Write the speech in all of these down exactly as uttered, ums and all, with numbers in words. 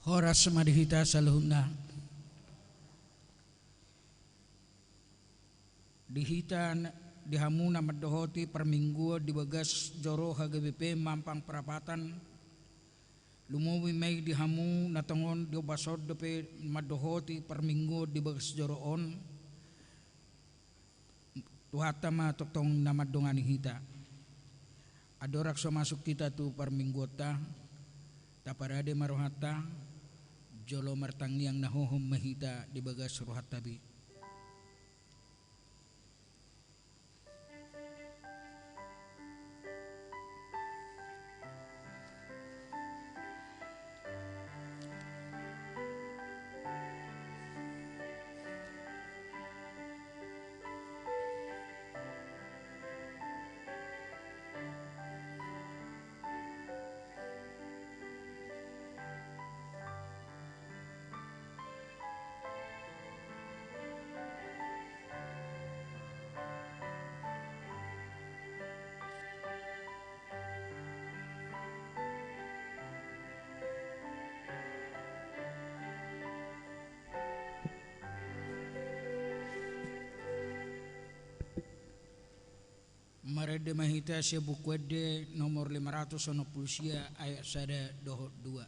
Horas ma di hita saluhutna. Di hita, di hamu na mandohoti parmingguon di bagas joro H G B P Mampang Prapatan, lumobi ma i di hamu na tongon di ombas on dope mandohoti parmingguon di bagas joro on. Tuhanta ma tongtong na mandongani hita. Andorang so masuk hita tu parmingguonta, taparade ma rohanta, jolo martangiang na hohom ma hita di bagas rohanta be. Marende ma hita sian Buku Ende nomor lima ratus onom pulu sia, ayat sada dohot dua.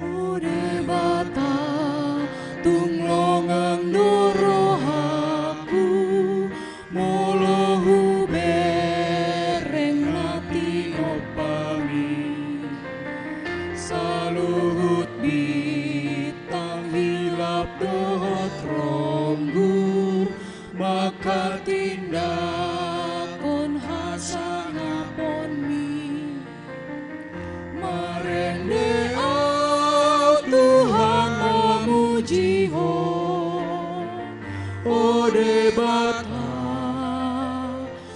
O Debata, tung longang do rohangku, molo hubereng na tinompami. Saluhut bintang hilap dohot ronggur, mangkatindangkon hasangaponmi. Marende ahu Tuhan mamuji Ho, o Debata,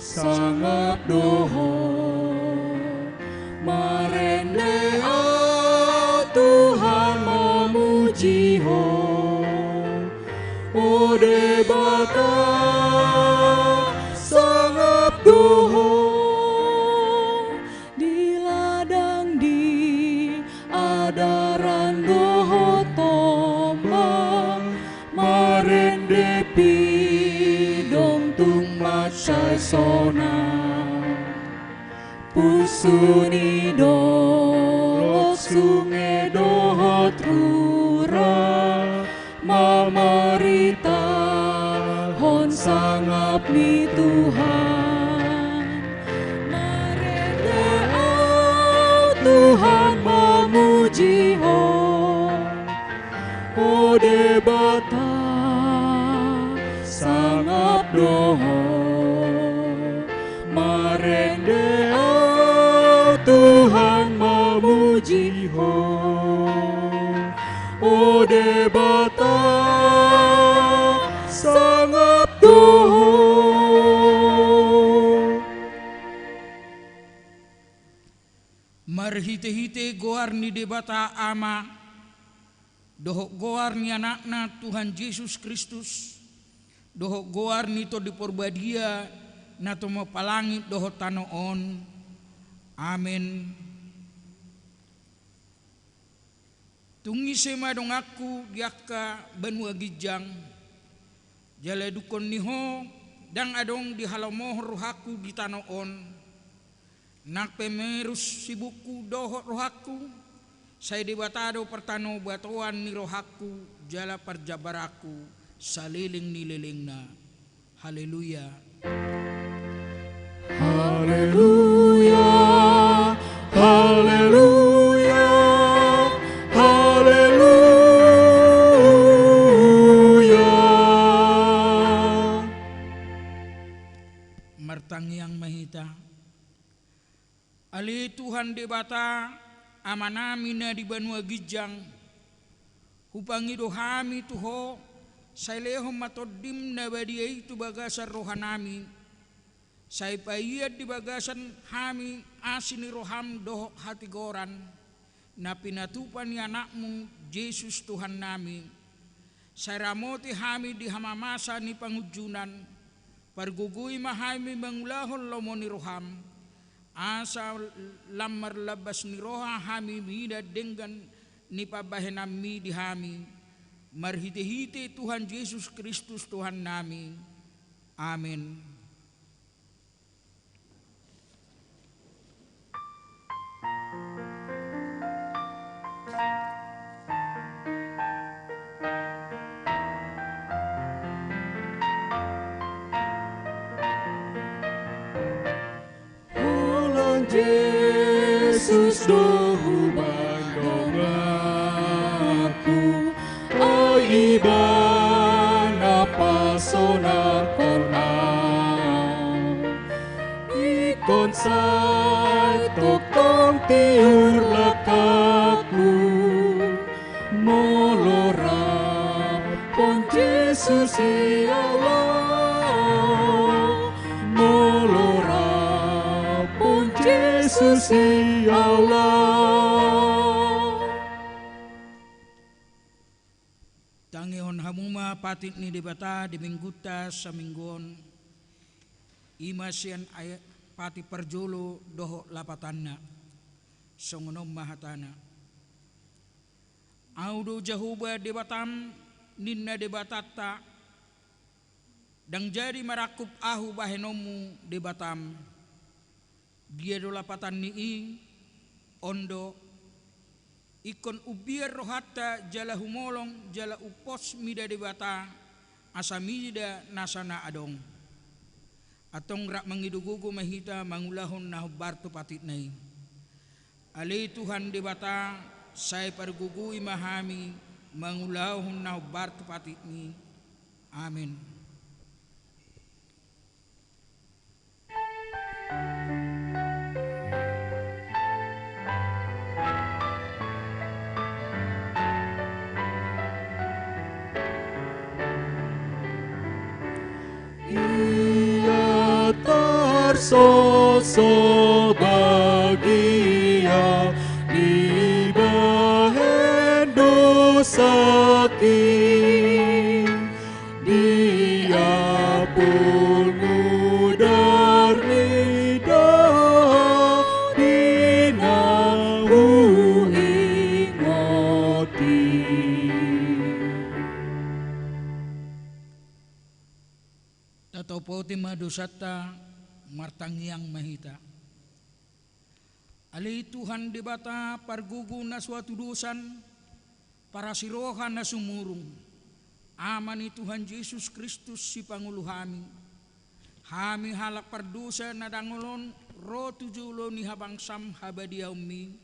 sangap do Ho. Marende ahu Tuhan mamuji Ho, o Debata, sangap do Ho. Di ladang, di adaran dohot ombang, marende pidong tung mansai sonang. Punsu ni dolok, sunge dohot rura, mamaritahon sangap ni Tuhan. Marende ahu Tuhan mamuji Ho, o Debata, sangap do Ho. Marende ahu Tuhan mamuji Ho, o Debata, sangap do Ho. Marhitehite goar ni Debata Ama, dohot goar ni Anakna Tuhan Jesus Kristus, dohot goar ni Tondi Parbadia na tumompa langit dohot tano on. Amen. Tung ise ma donganku di angka banua ginjang, jala dungkon ni Ho ndang adong dihalomohon rohangku di tano on. Nang pe merus sibukku dohot rohangku, sai Debata do partanobatoan ni rohangku jala parjambaranku saleleng ni lelengna. Haleluya. Haleluya, haleluya, haleluya. Martangiang ma hita. Ale Tuhan Debata, Amanami na di banua ginjang, hupangido hami tu Ho, sai lehon ma Tondim na badia i tu bagasan rohanami, sai paian di bagasan hami asi ni roham dohot hatigoran, Na pinatupa ni Anakmu, Jesus Tuhannami, sai ramoti hami di hamamasa ni pangunjunan, pargogoi ma hami mangulahon lomo ni roham, asa lam marlambas ni roha hami mida denggan ni pambahenanmi di hami, marhitehite Tuhan Jesus Kristus Tuhannami. Amen. Holan Jesus do hubandonganku, ai Ibana pasonangkon au. Ingkon sai tongtong tiur langkatku, molo rap Tuhan Jesus i au laho, molo rap Tuhan Jesus i au laho. Tangihon hamu ma patik ni Debata di Minggunta saminggu on, i ma sian ayat patik parjolo dohot lapatanna. Songon on ma hatana: Ahu do Jahowa Debatam, ninna Debatanta, ndang jadi marangkup ahu bahenonmu Debatam. Dia do lapatan ni i? On do: Ingkon umbiar rohanta jala humolong jala umpos mida Debata, asa mida nasa na adong. Antong rap mangido gogo ma hita mangulahon na hombar tu patikna i. Ale Tuhan Debata, sai pargogoi ma hami mangulahon na hombar tu patikmi. Amen. Ia tarsoso bagia dibahen dosaki, diapul mudar ni dahi na huingot i. Tatopoti ma dosanta, martangiang ma hita. Ale Tuhan Debata, pargogo na so hatudosan, parasi roha na sumurung, Ama ni Tuhan Jesus Kristus, sipangolu hami. Hami halak pardosa na dangol on ro tu jolo ni habangsam habadiaonmi,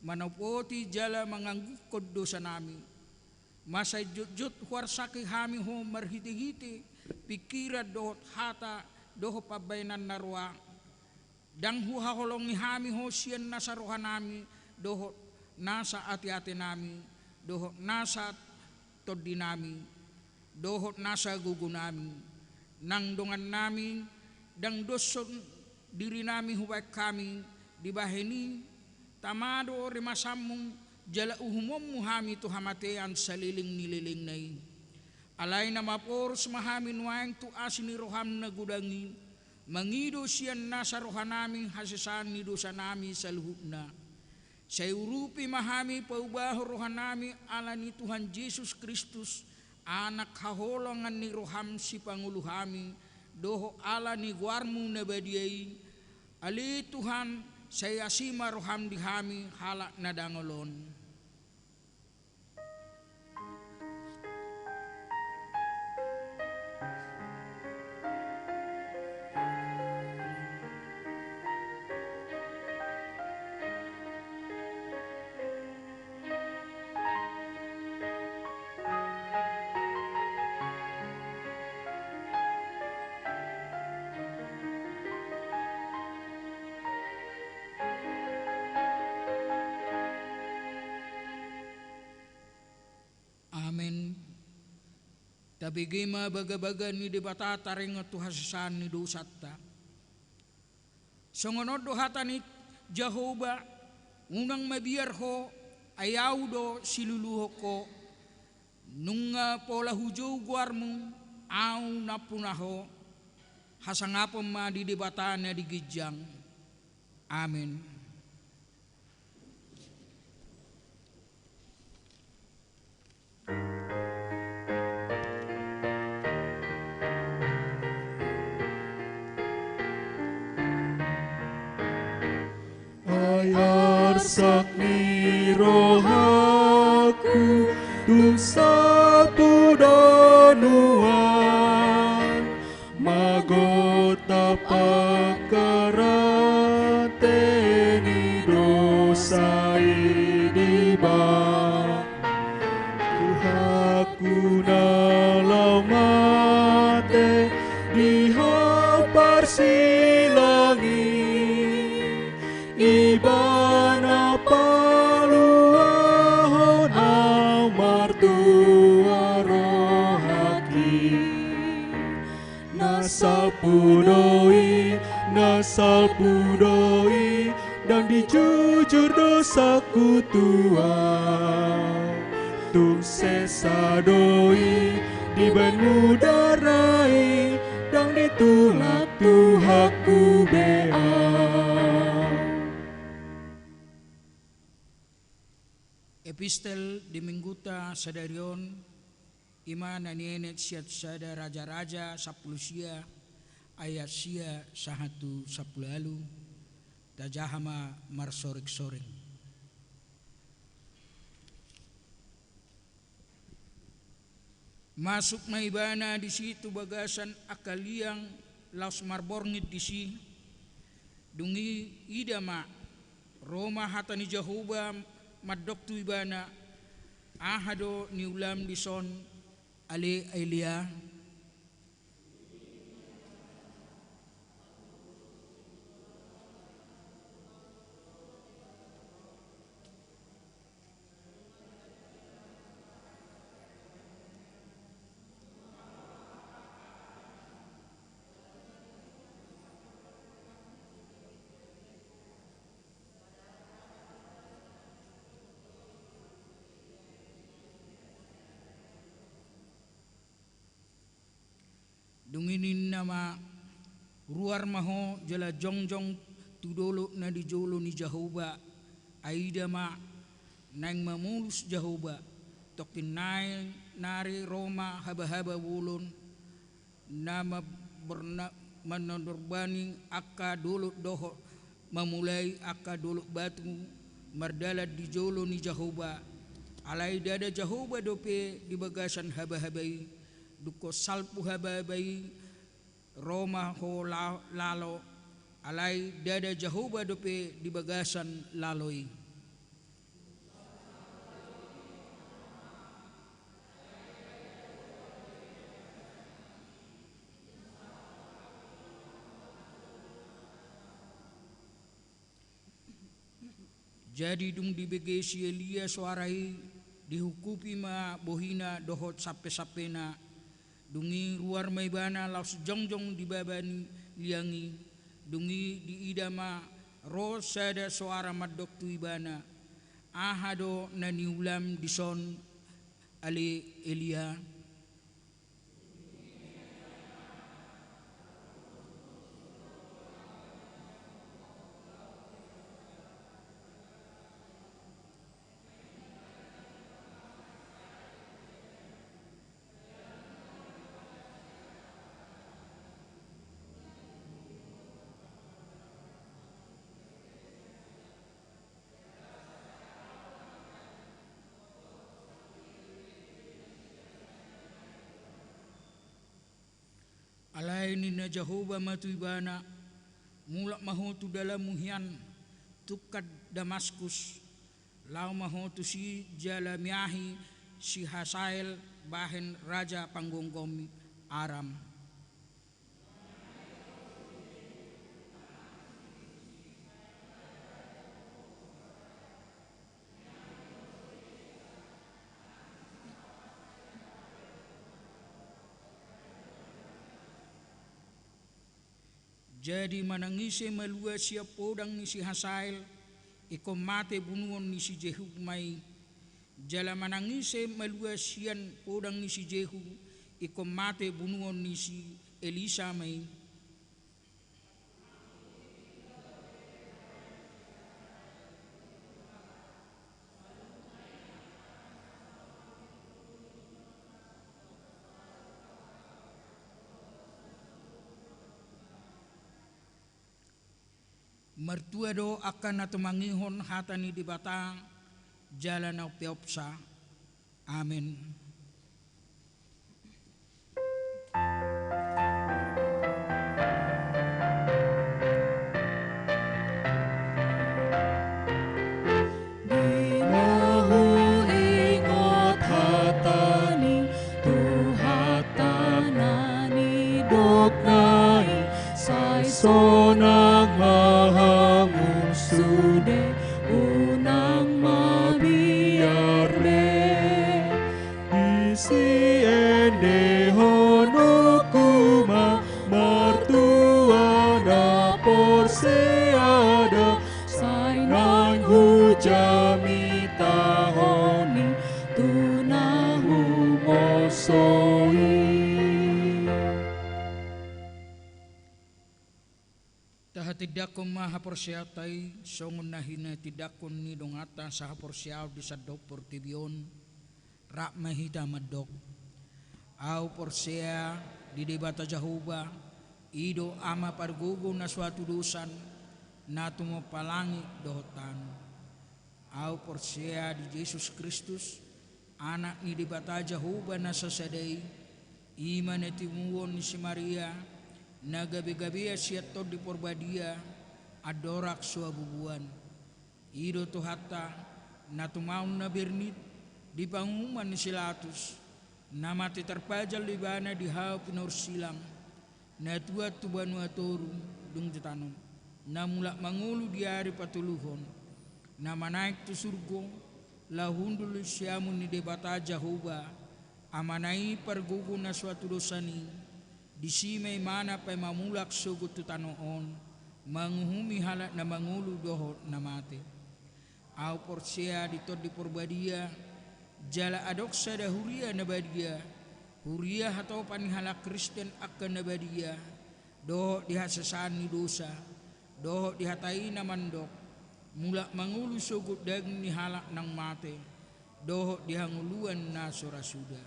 manopoti jala mangangguhon dosanami. Masa jotjot huarsaki hami Ho marhitehite pingkiran dohot hata dohot pambahenan na roa. Ndang huhaholongi hami Ho sian nasa rohanami dohot nasa ateatenami dohot nasa tondinami dohot nasa gogonami. Nang dongannami, ndang doshon dirinami hubahen hami, dibahen i tama do rimasanmu jala uhumonmu hami tu hamatean saleleng ni lelengna i. Alai na maporus ma hami nuaeng tu asi ni roham na godang i, mangido sian nasa rohanami hasesaan ni dosanami saluhutna. Sai urupi ma hami paubahon rohanami ala ni Tuhan Jesus Kristus, Anak haholongan ni roham, sipangolu hami, dohot ala ni goarmu na badia i. Ale Tuhan, sai asi ma roham di hami halak na dangol on. Amen. Tabege ma bagabaga ni Debata taringot tu hasesaan ni dosanta. Songon on do hata ni Jahowa: Unang mabiar ho, ai Ahu do siluluhon ho. Nunga pola hujou goarmu, Ahu nampuna ho. Hasangapon ma di Debata na di ginjang. Amen. Ai arsak ni rohaku tung sahat tu danuan, magodang pangkarate ni dosa i di Ba. Tuhanku na laho mate di haparsilangi, Ibana paluahon au martua rohaki. Na salpu do i, na salpu do i, ndang dijujur dosaku tu Ahu. Tung sesa do i dibaen mudar i, ndang ditulak Tuhanku be au. Epistel di Mingguta sadari on, i ma na nienet sian Sada Raja-raja sampulu sia, ayat sia sahat tu sampulu ualu. Tajaha ma marsoreng-soreng. Masuk ma ibana disi tu bagasan angka liang, laos marborngin disi. Dung i ida ma, ro ma hata ni Jahowa mandok tu ibana: Aha do niulam dison, ale Elia? Dung i ninna ma: Ruar ma ho jala jongjong tu dolok na di jolo ni Jahowa. Ai ida ma, naeng mamolus Jahowa. Tongkin nai nari ro ma habahaba bolon na mamborna-, manorbani angka dolok dohot mamulai angka dolok batu, mardalan di jolo ni Jahowa. Alai ndada Jahowa dope di bagasan habahaba i. Dungkon salpu habahaba i, ro ma ho la-, lalo, alai ndada Jahowa dope di bagasan lalo i. Jadi dung dibege si Elia soara i, dihukupi ma bohina dohot sampe-sampena. Dung i ruar ma ibana laos jongjong di baba ni liang i. Dung i diida ma ro sada soara mandok tu ibana: Aha do na niulam dison, ale Elia? Alai ninna Jahowa ma tu ibana: Mulak ma ho tu dalanmu hian, tungkan Damaskus. Laho ma ho tusi jala miahi si Hasael bahen raja panggomgomi Aram. Jadi manang ise malua sian podang ni si Hasael, ingkon mate bunuon ni si Jehu ma i. Jala manang ise malua sian podang ni si Jehu, ingkon mate bunuon ni si Elisa ma i. Martua do angka na tumangihon hata ni Debata jala na umpeopsa. Amen. Di na huingot hata ni Tuhanta na nidokna i, sai sonang ma hamu sude, unang mabiar be. Disi endehononku ma, martua na porsea da, sai naeng hujamitahon i tu na humosoi. Tahatindangkon ma haporseaonta i, songon na hinatindangkon ni donganta sahaporseaon di sandok portibi on. Rap ma hita mandok: Ahu porsea di Debata Jahowa, i do Ama pargogo na so hatudosan, na tumompa langit dohot tano. Ahu porsea di Jesus Kristus, Anak ni Debata Jahowa na sasada i, i ma na tinomuhon ni si Maria, na gabegabean sian Tondi Porbadia, andorang so habubuan. I do Tuhanta, na tumaon na bernit di panguhuman ni si Latus, na mate tarpajal do ibana di hau pinarsilang, na tuat tu banua toru, dung di tano, na mulak mangolu di ari patoluhon, na manaek tu surgo, laho hundul siamun ni Debata Jahowa, Amana i pargogo na so hatudosan i, disi ma ibana paima mulak sogot tu tano on, manguhumi halak na mangolu dohot na mate. Ahu porsea di Tondi Porbadia, jala adong sada huria na badia, huria hatopan ni halak Kristen angka na badia, dohot di hasesaan ni dosa, dohot di hata i na mandok, mulak mangolu sogot daging ni halak naung mate, dohot di hangoluan na so ra suda.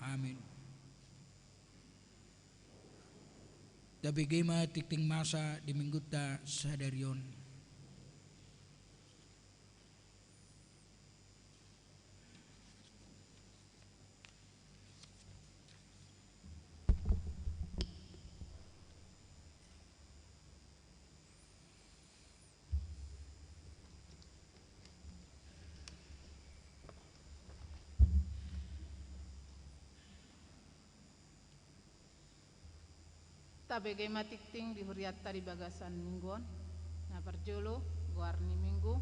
Amen. Tabege ma tingting masa di Minggunta sadari on. Tabege ma tingting di hurianta di bagasan minggu on. Na parjolo, goar ni minggu.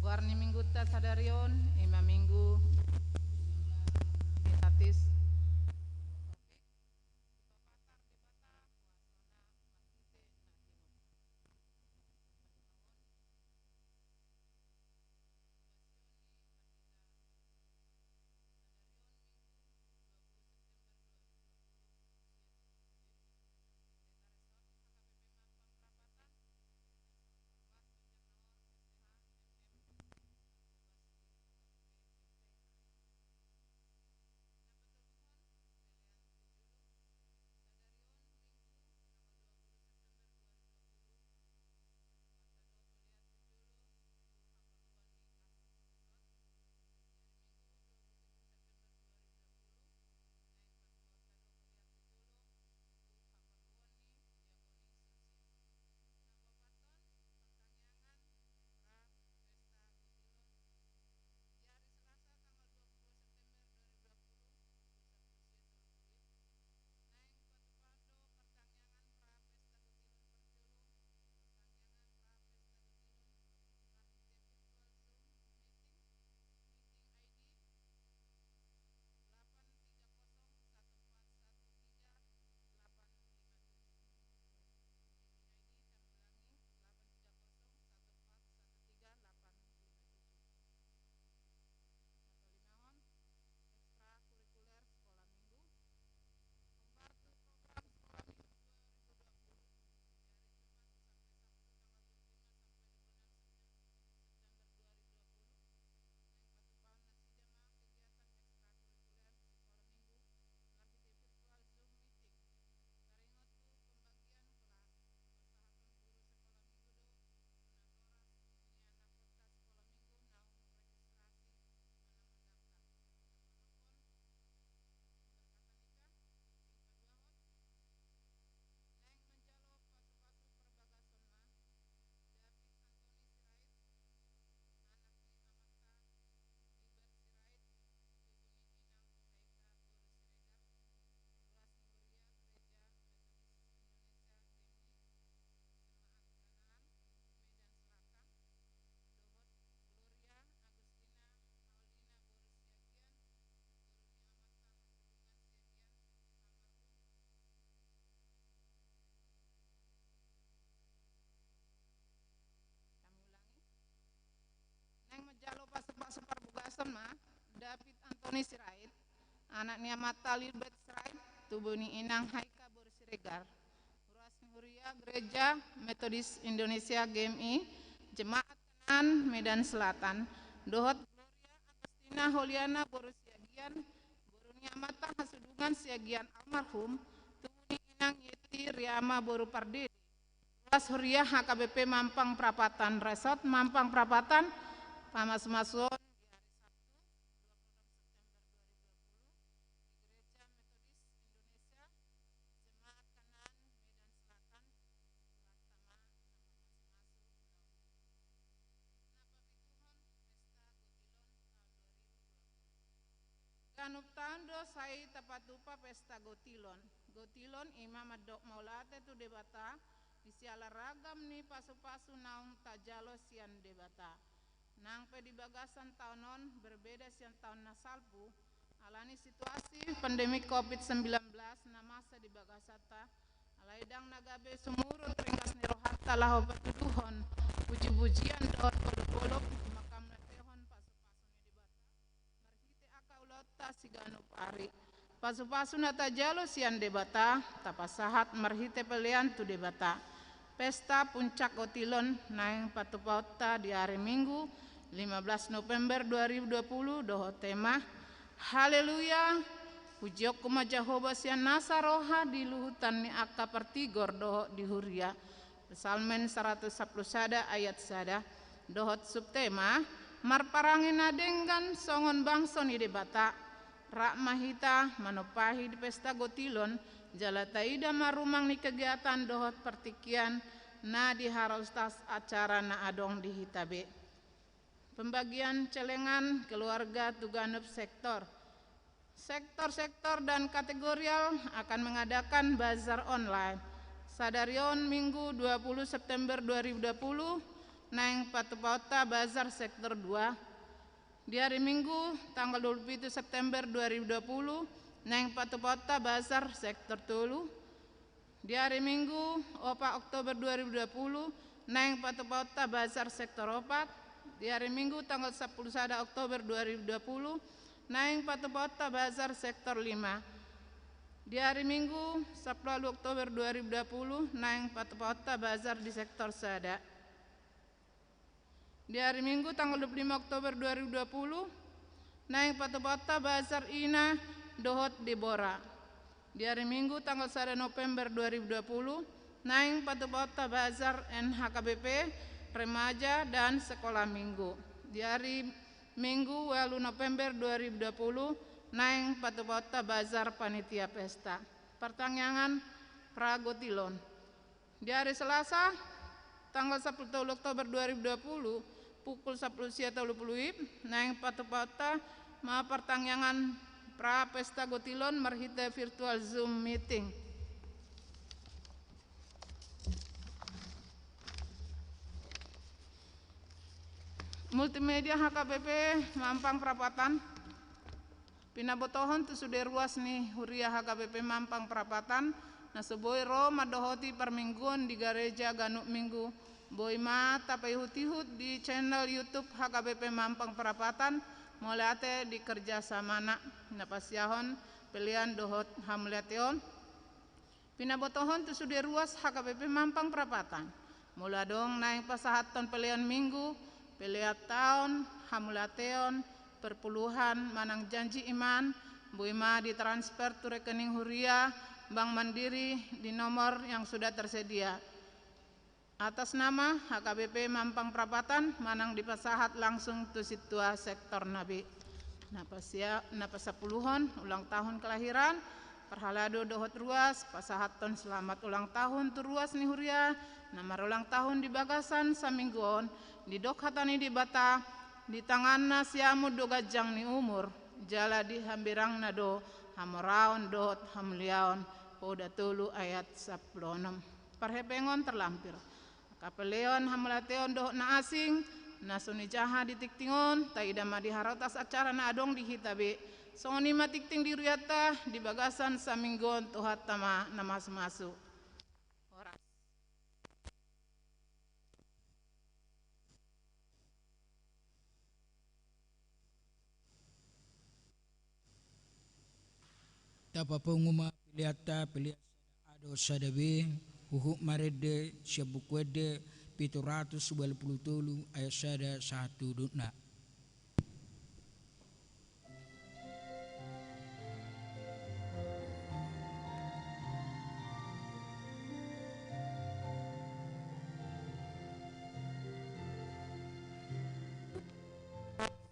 Goar ni Minggunta sadari on, i ma Minggu Mitatis. ma David Antoni Sirait, anak ni amanta Lilbet Sirait, tubu ni inang Haika boru Siregar. Ruas ni huria Gereja Metodis Indonesia G M I, Jemaat Kanaan Medan Selatan, dohot Gloria Agustina Holiana boru Siagian, boru ni amanta Hasudungan Siagian almarhum, tubu ni inang Yeti Riama boru Pardede. Ruas huria H K B P Mampang Prapatan, Resort Mampang Prapatan, pamasumasuon di hari Sabtu, dua puluh enam September dua ribu dua puluh, di Gereja Metodis Indonesia, Jemaat Kanaan Medan Selatan, Tuhan Tama, na mamasumasu ulaon. Na papituhon, Pesta Gotilon tahun dua ribu dua puluh. Ganup taon do sai tapatupa Pesta Gotilon. Gotilon i ma mandok mauliate tu Debata, di siala ragam ni pasupasu naung tajalo sian Debata. Nang pe di bagasan taon on berbeda sian taon na salpu, alani situasi pandemi covid sembilan belas na masa di bagasanta, alai ndang na gabe sumurut ringgas ni rohanta laho patuduhon pujipujian dohot olopolop, manghamauliatehon pasupasu ni Debata marhite angka ulaonta siganup ari. Pasupasu na tajalo sian Debata tapasahat marhite pelean tu Debata. Pesta Puncak Gotilon naeng patupaonta di ari Minggu, lima belas November dua ribu dua puluh, dohot tema Haleluya, pujionku ma Jahowa sian nasa roha di luhutan ni angka partigor dohot di huria. Psalmen saratus sampulu sada ayat sada, dohot subtema, marparange na denggan songon bangso ni Debata. Rap ma hita manompahi di Pesta Gotilon, jala taida ma rumang ni kegiatan dohot partingkian na di harautas acara na adong di hita be. Pembagian celengan keluarga tu ganup sektor. Sektor-sektor dan kategorial akan mengadakan bazar online. Sadari on Minggu dua puluh September dua ribu dua puluh, naeng patupaonta bazar sektor dua. Di ari Minggu tanggal dua puluh pitu September dua ribu dua puluh, naeng patupaonta bazar sektor tolu. Di ari Minggu opat Oktober dua ribu dua puluh, naeng patupaonta bazar sektor opat. Di ari Minggu tanggal sampulu sada Oktober dua ribu dua puluh, naeng patupaonta bazar sektor lima. Di ari Minggu sampulu ualu Oktober dua ribu dua puluh, naeng patupaonta bazar di sektor sada. Di ari Minggu tanggal dua puluh lima Oktober dua ribu dua puluh, naeng patupaonta bazar Ina dohot Debora. Di ari Minggu tanggal sada November dua ribu dua puluh, naeng patupaonta bazar N H K B P, remaja dan sekolah minggu. Di ari Minggu ualu November dua ribu dua puluh, naeng patupaonta bazar panitia pesta. Partangiangan Pragotilon. Di ari Selasa tanggal sampulu tolu Oktober dua ribu dua puluh, pukul sampulu sia tolu pulu WIB, naeng patupaonta ma partangiangan pra pesta gotilon marhite virtual Zoom meeting. Multimedia H K B P Mampang Prapatan. Pinabotohon tu sude ruas ni huria H K B P Mampang Prapatan, na so boi ro mandohoti parmingguon di gareja ganup minggu, boi ma tapaihut-ihut di channel YouTube H K B P Mampang Prapatan, mauliate di kerjasamana, na pasiahon pelean dohot hamuliateon. Pinabotohon tu sude ruas H K B P Mampang Prapatan. Molo adong naeng pasahathon pelean minggu, pelean taon, hamuliateon, perpuluhan, manang janji iman, boi ma ditransfer tu rekening huria Bank Mandiri di nomor yang sudah tersedia. Atas nama H K B P Mampang Prapatan manang dipasahat langsung tu sintua sektorna be. Na pasia-, na pasapuluhon ulang tahun kelahiran, parhalado dohot ruas, pasahathon selamat ulang tahun tu ruas ni huria na marulang tahun di bagasan saminggu on, didok hata ni Debata, di tanganna siamun do ganjang ni umur, jala di hambirangna do hamoraon dohot hamuliaon, Poda tolu ayat sampulu onom. Parhepengon terlampir. Angka pelean hamuliateon dohot na asing, na so nijaha di tingting on, taida ma di harotas acara na adong di hita be. Songon i ma tingting di hurianta, di bagasan saminggu on Tuhanta ma na masu-masu. Horas. Tapapungu ma peleanta, pelean sada A dohot sada B, huhut marende sian Buku Ende pitu ratus ualu pulu tolu ayat sada sahat tu dudukna.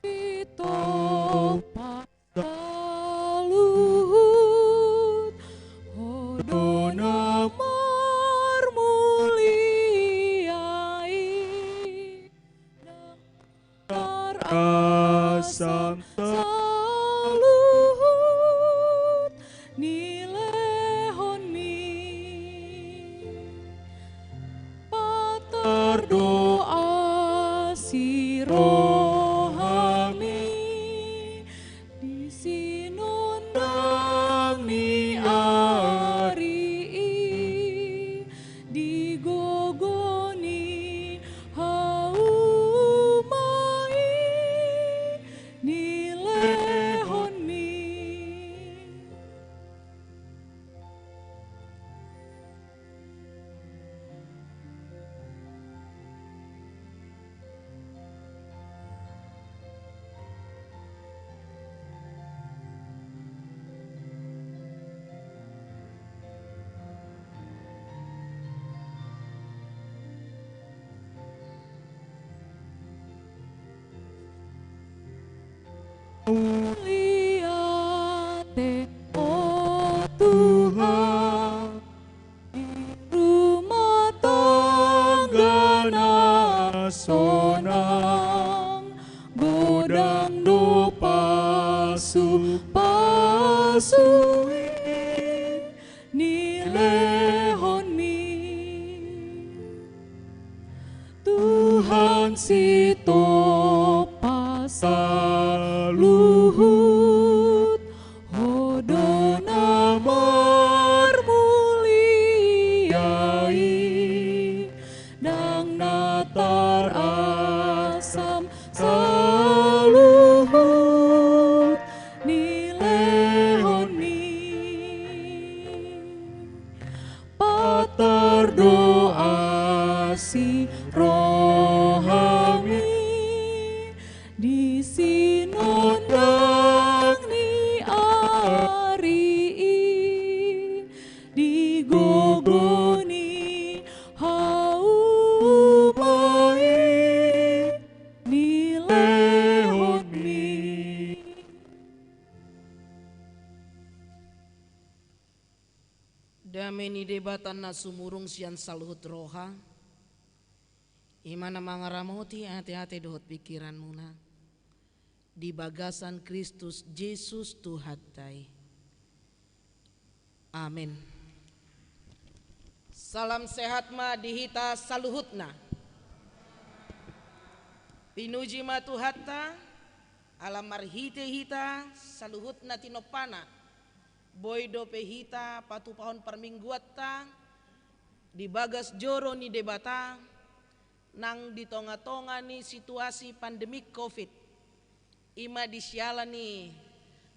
Pitu Saluhut, Ho do na marmulia i, Natar asam saluhut nilehonmi. Patar do asi rohami di sinondang ni ari i, di gogo ni hauma i nilehonmi. Liate, o Tuhan, di rumah tangga na sonang, godang do pasupasu i nilehonmi. Tuhan Sitopa saluhut, Ho do na marmulia i, ndang na tarasam saluhut nilehonmi. Patar do asi rohami di sinondang ni ari i, di gogo ni hauma i nilehonmi. Dame ni Debata na sumurung sian saluhut roha, i ma na mangaramoti ateate dohot pingkiranmuna di bagasan Kristus Jesus Tuhanta i. Amen. Salam sehat ma di hita saluhutna. Pinuji ma Tuhanta, ala marhite hita saluhutna tinompana, boi dope hita patupahon parmingguanta di bagas joro ni Debata, nang di tongatonga ni situasi pandemi covid, i ma di siala ni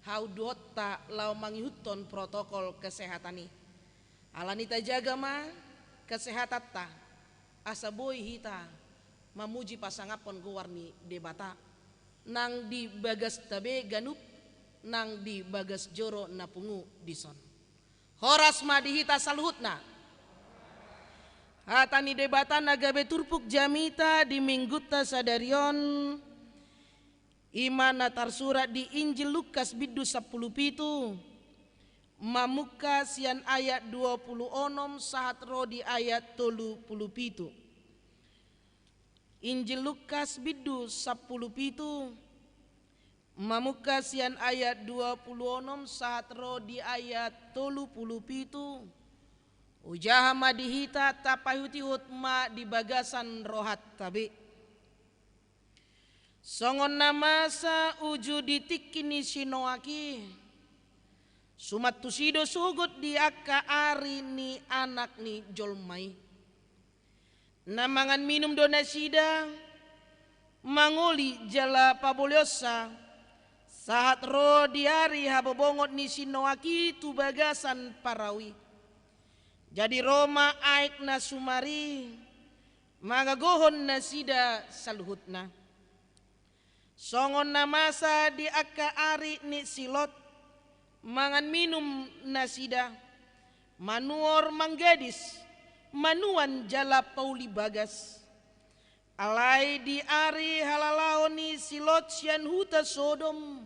haunduhonta laho mangihuthon protokol kesehatan i. Alani i tajaga ma kesehatanta, asa boi hita mamuji pasangaphon goar ni Debata, nang di bagasta be ganup, nang di bagas joro na pungu dison. Horas ma di hita saluhutna. Hata ni Debata na gabe turpuk jamita di minggunta sadari on, i ma na tarsurat di Injil Lukas bindu sampulu pitu, mamungka sian ayat dua pulu onom sahat ro di ayat tolu pulu pitu. Injil Lukas bindu sampulu pitu, mamungka sian ayat dua pulu onom sahat ro di ayat tolu pulu pitu. Hujaha ma di hita, tapaihutihut ma di bagasan rohanta be. Songon na masa uju di tingki ni si Noak i, suman tusi do sogot di angka ari ni Anak ni jolma i. Na mangan minum do nasida, mangoli jala pabolihonsa, Sahat ro di ari habobongot ni si Noak i tu bagasan parau i. Jadi ro ma aek na sumar i mangagohon nasida saluhutna. Songon na masa di angka ari ni si Lot, mangan minum nasida, manuor manggadis, manuan jala pauli bagas. Alai di ari halalaon ni si Lot sian huta Sodom,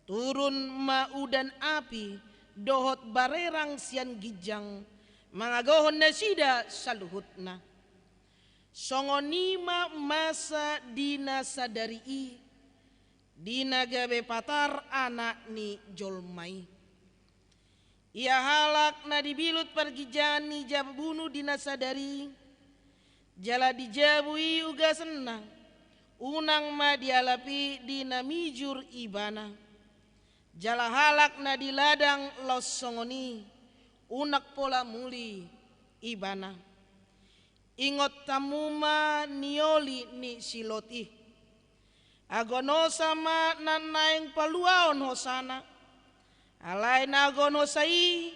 turun ma udan api dohot barerang sian ginjang, mangagohon nasida saluhutna. Songon i ma masa di na sadari i, di na gabe patar Anak ni jolma i. Ia halak na dibilut parginjangan ni jabu bunu di na sadari i, jala di jabu i ugasenna, unang ma dialap i di na mijur ibana. Jala halak na di ladang laos songon i, unang pola muli ibana. Ingot hamu ma nioli ni si Lot i. Agoan hosa ma na naeng paluaon hosana. Alai na agoan hosa i,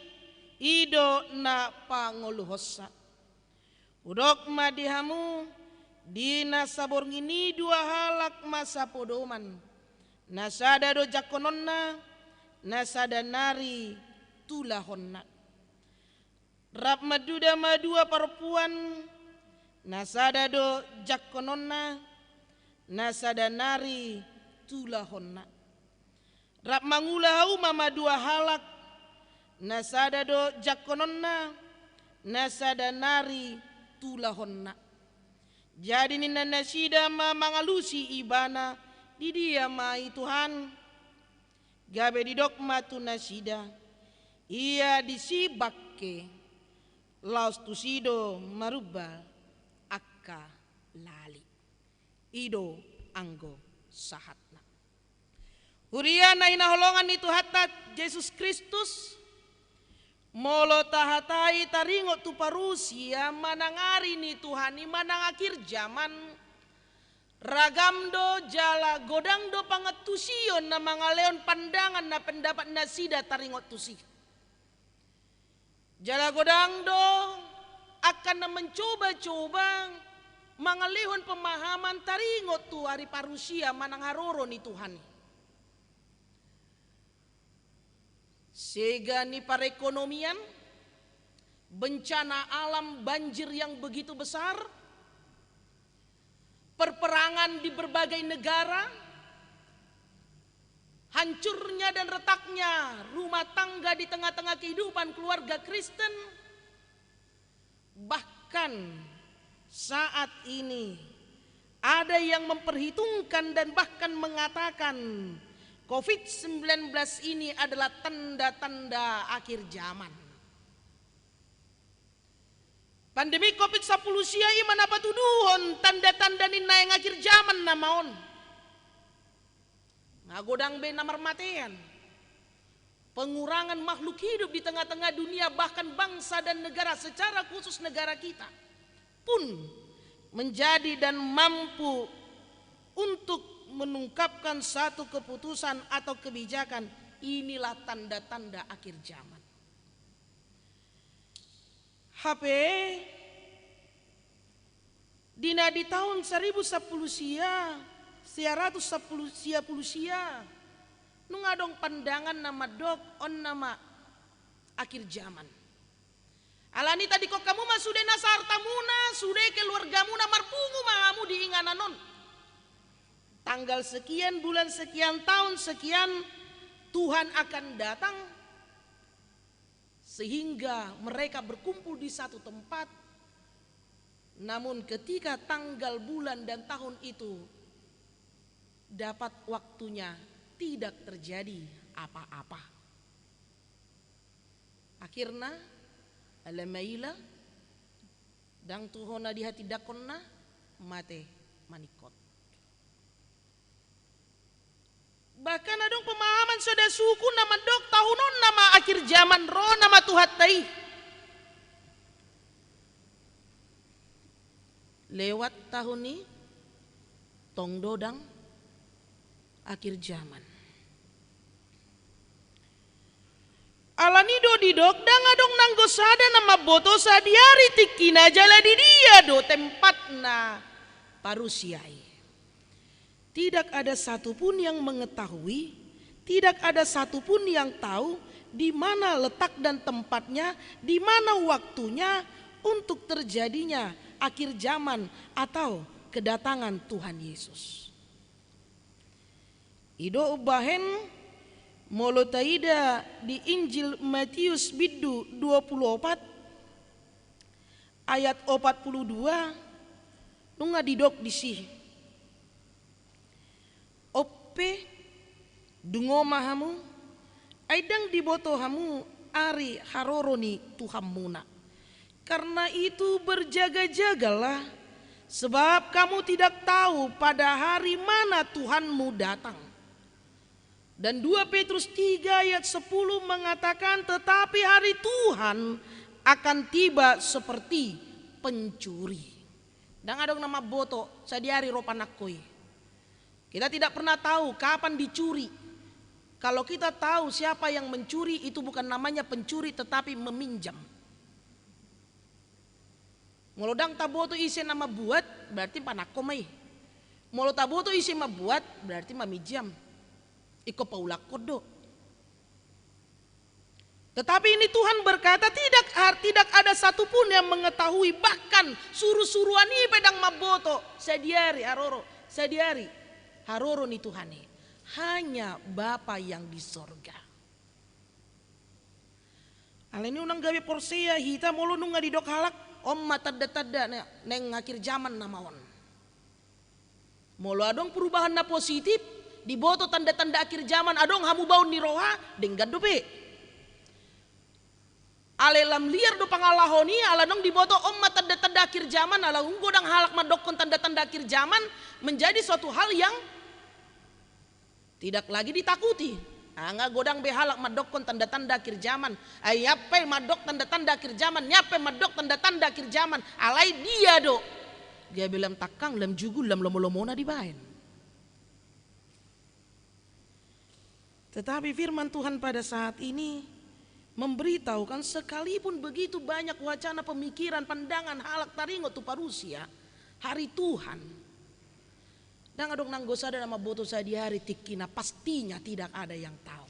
i do na pangoluhonsa. Hudok ma di hamu, di na saborngin i dua halak ma sapodoman. Na sada do jangkononna, na sada nari tulahonna. Rap manduda ma dua parompuan, na sada do jangkononna, na sada nari tulahonna. Rap mangula hauma ma dua halak, na sada do jangkononna, na sada nari tulahonna. Jadi ninna nasida ma mangalusi ibana, di dia ma i Tuhan? Gabe didok ma tu nasida, ia disi bangke, laos tusi do marubal angka lali. I do anggo sahatna. Huria na hinaholongan ni Tuhanta Jesus Kristus, molo tahatai taringot tu parusia manang ari ni Tuhan i manang akhir zaman, ragam do jala godang do pangantusion na mangalehon pandangan na pendapat nasida taringot tusi. Jala godang do angka na mencoba-coba mangalehon pemahaman taringot tu ari parusia manang haroro ni Tuhan i. Sega ni perekonomian, bencana alam banjir yang begitu besar, perperangan di berbagai negara, hancurnya dan retaknya rumah tangga di tengah-tengah kehidupan keluarga Kristen, bahkan saat ini ada yang memperhitungkan dan bahkan mengatakan covid sembilan belas ini adalah tanda-tanda akhir zaman. Pandemi covid sampulu sia i ma na patuduhon tanda-tanda ni naeng akhir zaman nama on. Nga godang be na marmatean. Pengurangan makhluk hidup di tengah-tengah dunia, bahkan bangsa dan negara, secara khusus negara kita pun menjadi dan mampu untuk mengungkapkan satu keputusan atau kebijakan, inilah tanda-tanda akhir zaman. Hape di na di taon saribu sampulu sia, sia ratus sampulu sia pulu sia, nunga adong pandangan na mandok on nama akhir zaman. Alani tadingkon hamu ma sude nasa artamuna, sude keluargamuna, marpungu ma hamu di inganan on. Tanggal sekian, bulan sekian, tahun sekian, Tuhan akan datang. Sehingga mereka berkumpul di satu tempat. Namun ketika tanggal, bulan, dan tahun itu dapat waktunya, tidak terjadi apa-apa. Akhirna, ala maila, ndang tu hona dihatindangkonna, mate maningkot. Bahkan adong pemahaman sada suku na mandok tahun on nama akhir zaman, ro nama Tuhanta i. Lewat tahun i, tong do ndang akhir zaman. didok, ndang adong nanggo sada na mamboto sadihari tingkina jala di dia do tempatna parusia i. Tidak ada satu pun yang mengetahui, tidak ada satu pun yang tahu di mana letak dan tempatnya, di mana waktunya untuk terjadinya akhir zaman atau kedatangan Tuhan Yesus. I do umbahen molo taida di Injil Matius bindu dua pulu opat ayat opat pulu dua, nunga didok disi: On pe, dungo ma hamu, ai ndang diboto hamu ari haroro ni Tuhanmuna. Karena itu berjaga-jagalah, sebab kamu tidak tahu pada hari mana Tuhanmu datang. Dan dua Petrus tiga ayat sepuluh mengatakan, tetapi hari Tuhan akan tiba seperti pencuri. Ndang adong na mamboto sadihari ro panangko i. Kita tidak pernah tahu kapan dicuri. Kalau kita tahu siapa yang mencuri, itu bukan namanya pencuri, tetapi meminjam. Molo ndang taboto ise na mambuat, berarti panangko ma i. Molo taboto ise mambuat, berarti maminjam. Ingkon paulakhon do. Tetapi ini Tuhan berkata, tidak, tidak ada satupun yang mengetahui, bahkan surusuruan i pe ndang mamboto sadihari haroro, sadihari haroro ni Tuhan i. Hanya Bapa yang di sorga. Alani i unang gabe porsea hita molo nunga didok halak, on ma tanda-tanda na naeng akhir zaman nama on. Molo adong perubahan na positif, diboto tanda-tanda akhir zaman, adong hamubaon ni roha, denggan dope. Alai lam liar do pangalaho ni, ala nunga diboto on ma tanda-tanda akhir zaman, ala nunga godang halak mandokkon tanda-tanda akhir zaman menjadi suatu hal yang tidak lagi ditakuti. Nunga godang be halak mandokkon tanda-tanda akhir zaman. Ai nian pe mandok tanda-tanda akhir zaman, nian pe mandok tanda-tanda akhir zaman. Alai dia do gabe lam tangkang, lam jugul, lam lomo-lomona dibaen. Tetapi firman Tuhan pada saat ini memberitahukan, sekalipun begitu banyak wacana, pemikiran, pandangan halak taringot tu parusia, hari Tuhan, ndang adong nanggo sada na mamboto sadihari tingkina, pastinya tidak ada yang tahu.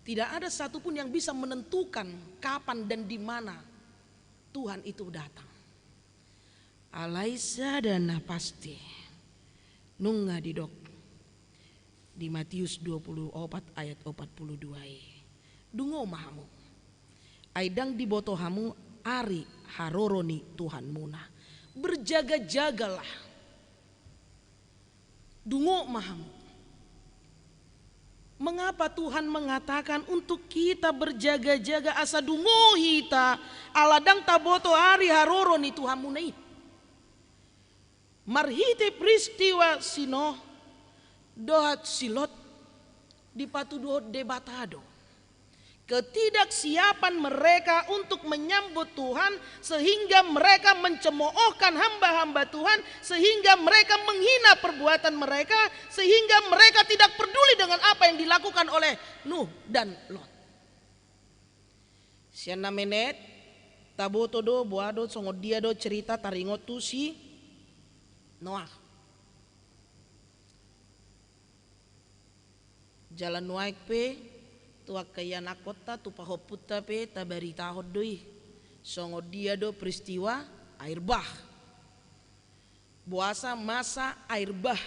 Tidak ada satupun yang bisa menentukan kapan dan di mana Tuhan itu datang. Alai sada na pasti, nunga didok di Matius dua pulu opat ayat opat pulu dua i, dungo ma hamu, ai ndang diboto hamu ari haroro ni Tuhanmuna. Berjaga-jagalah. Dungo ma hamu. Mengapa Tuhan mengatakan untuk kita berjaga-jaga asa dungo hita, ala ndang taboto ari haroro ni Tuhanmuna i? Marhite peristiwa si Noah dohot si Lot dipatuduhon Debata do ketidaksiapan mereka untuk menyambut Tuhan, sehingga mereka mencemoohkan hamba-hamba Tuhan, sehingga mereka menghina perbuatan mereka, sehingga mereka tidak peduli dengan apa yang dilakukan oleh Nuh dan Lot. Sian na menet, taboto do, boha do, songon dia do cerita taringot tu si Noah. Jala nuaeng pe, tu angka ianakhonta, tu pahompunta pe tabaritahon do i. Songon dia do peristiwa air bah. Boasa masa air bah.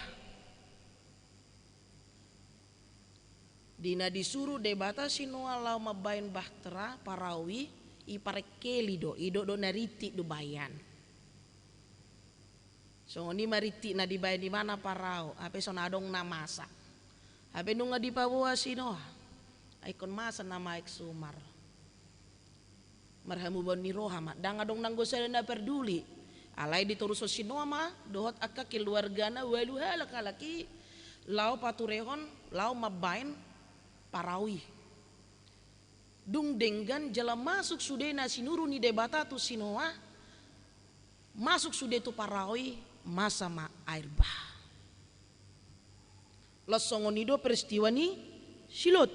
Di na disuru Debata si Noah laho mambaen bahtera, parau i, iparengkeli do, didok do na rintik do baenan. Songon i ma rintik na dibaen ibana parau, hape so na adong na masa. Hape nunga dipaboa si Noah, ai ingkon masa na maek sumar. Marhamubaon ni roha ma, ndang adong nanggo sada na parduli. Alai ditorushon si Noah ma dohot angka keluargana ualu halak halak i laho paturehon, laho mambaen parau i. Dung denggan jala masuk sude na sinuru ni Debata tu si Noah, masuk sude tu parau i, masa ma air bah. Laos songon i do peristiwa ni si Lot.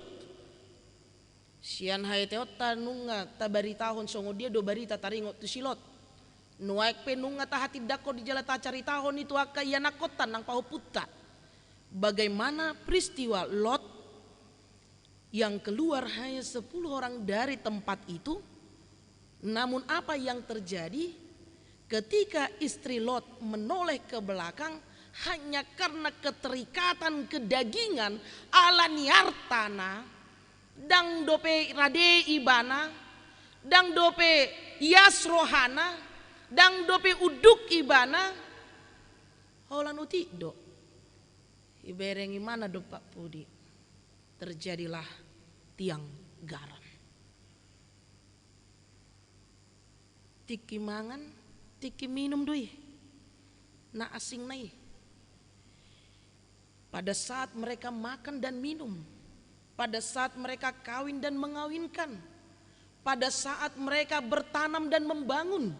Sian haeteonta nunga tabaritahon songon dia do barita taringot tu si Lot. Nuaeng pe nunga tahatindangkon i jala tacaritahon i tu angka ianakhonta nang pahompunta, bagaimana peristiwa Lot yang keluar hanya sepuluh orang dari tempat itu. Namun apa yang terjadi ketika istri Lot menoleh ke belakang hanya karena keterikatan kedagingan? Ala ni artana, ndang dope rade ibana, ndang dope ias rohana, ndang dope unduk ibana, holan utik do ibereng ibana dompak pudi. Terjadilah tiang garam. Tingki mangan, tingki minum do i. Na asing na i. Pada saat mereka makan dan minum, pada saat mereka kawin dan mengawinkan, pada saat mereka bertanam dan membangun,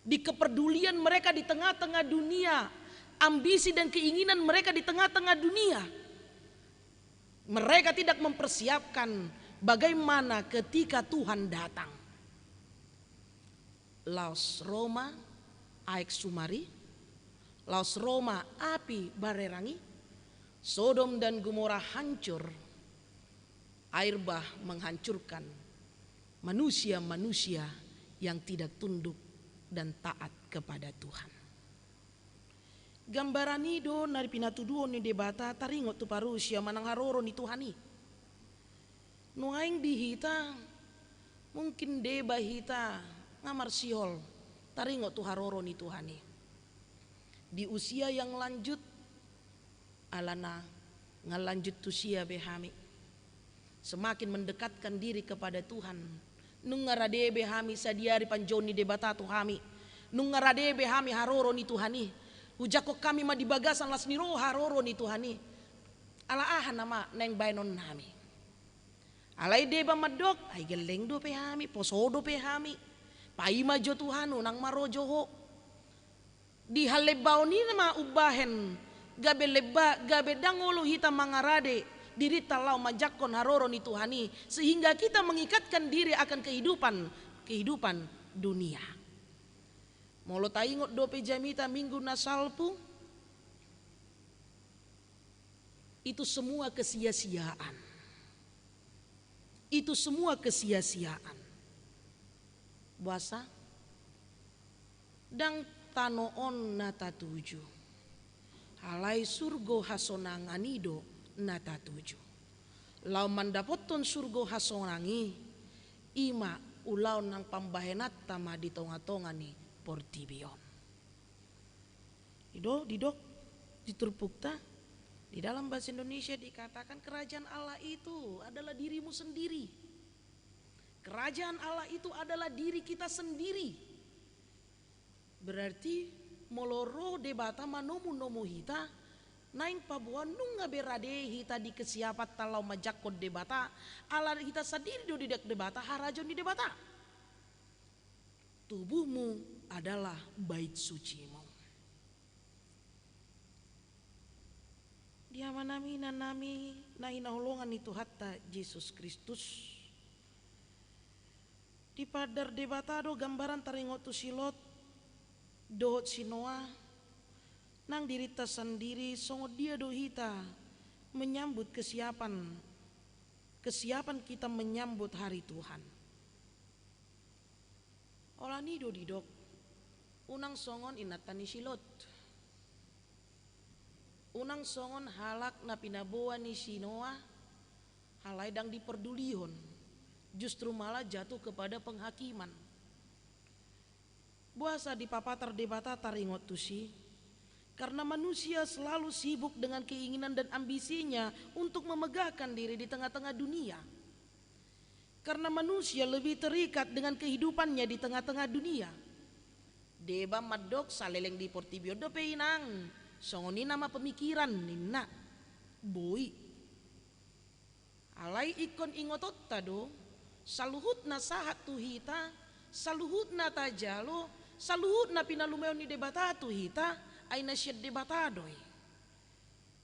di kepedulian mereka di tengah-tengah dunia, ambisi dan keinginan mereka di tengah-tengah dunia, mereka tidak mempersiapkan bagaimana ketika Tuhan datang. Laos ro ma aek sumari, laos ro ma api barerang i, Sodom dan Gomora hancur, air bah menghancurkan manusia-manusia yang tidak tunduk dan taat kepada Tuhan. Gambaran i do na pinatuduhon ni Debata taringot tu parusia manang haroro ni Tuhan i. Nuaeng di hita, mungkin deba hita nga marsihol taringot tu haroro ni Tuhan i. Di usia yang lanjut, alana nga lanjut usia be hami, semakin mendekatkan diri kepada Tuhan. Nunga rade be hami sadiari panjouon ni Debata tu hami. Nunga rade be hami haroro ni Tuhan i. Hujangkon hami ma di bagasan las ni roha haroro ni Tuhan i. Ala aha nama naeng baenon nami? Alai deba mandok, ai gelleng dope hami, poso dope hami. Paima jo Tuhan, unang ma ro jo Ho. Di halembaon i ma umbahen gabe lemba, gabe ndang olo hita mangarade dirinta laho manjangkon haroro ni Tuhan i, sehingga kita mengikatkan diri akan kehidupan, kehidupan dunia. Molo taingot dope jamita minggu na salpu, itu semua kesia-siaan. Itu semua kesia-siaan. Boasa? Ndang tano on na tatuju, alai surgo hasonangan i do na tatuju. Laho mandapothon surgo hasonang i, i ma ulaon nang pambahenanta ma di tonga-tonga ni portibi on. I do didok di turpukta, di dalam bahasa Indonesia dikatakan kerajaan Allah itu adalah dirimu sendiri. Kerajaan Allah itu adalah diri kita sendiri. Berarti molo ro Debata manomu-nomu hita, naeng paboa nunga be rade hita di kesiapanta laho manjangkon Debata, ala hita sandiri do didok Debata harajaon ni Debata. Tubuhmu adalah bait sucimu. Di amanami, inanami na hinaholongan ni Tuhanta Jesus Kristus, dipaandar Debata do gambaran taringot tu si Lot dohot si Noa. Nang dirinta sandiri, songon dia do hita menyambut kesiapan, kesiapan kita menyambut hari Tuhan? Holan i do didok, unang songon inanta ni si Lot. Unang songon halak na pinaboa ni si Noa, alai ndang dipordulihon, justru malah jatuh kepada penghakiman. Boasa dipapatar Debata taringot tusi? Karena manusia selalu sibuk dengan keinginan dan ambisinya untuk memegahkan diri di tengah-tengah dunia. Karena manusia lebih terikat dengan kehidupannya di tengah-tengah dunia. Deba mandok saleleng di portibi on dope inang, songon i nama pemikiran ninna. Boi. Alai ingkon ingotonta do, saluhutna sahat tu hita, saluhutna tajalo, saluhutna pinalumeon ni Debata tu hita, ai na sian Debata do i.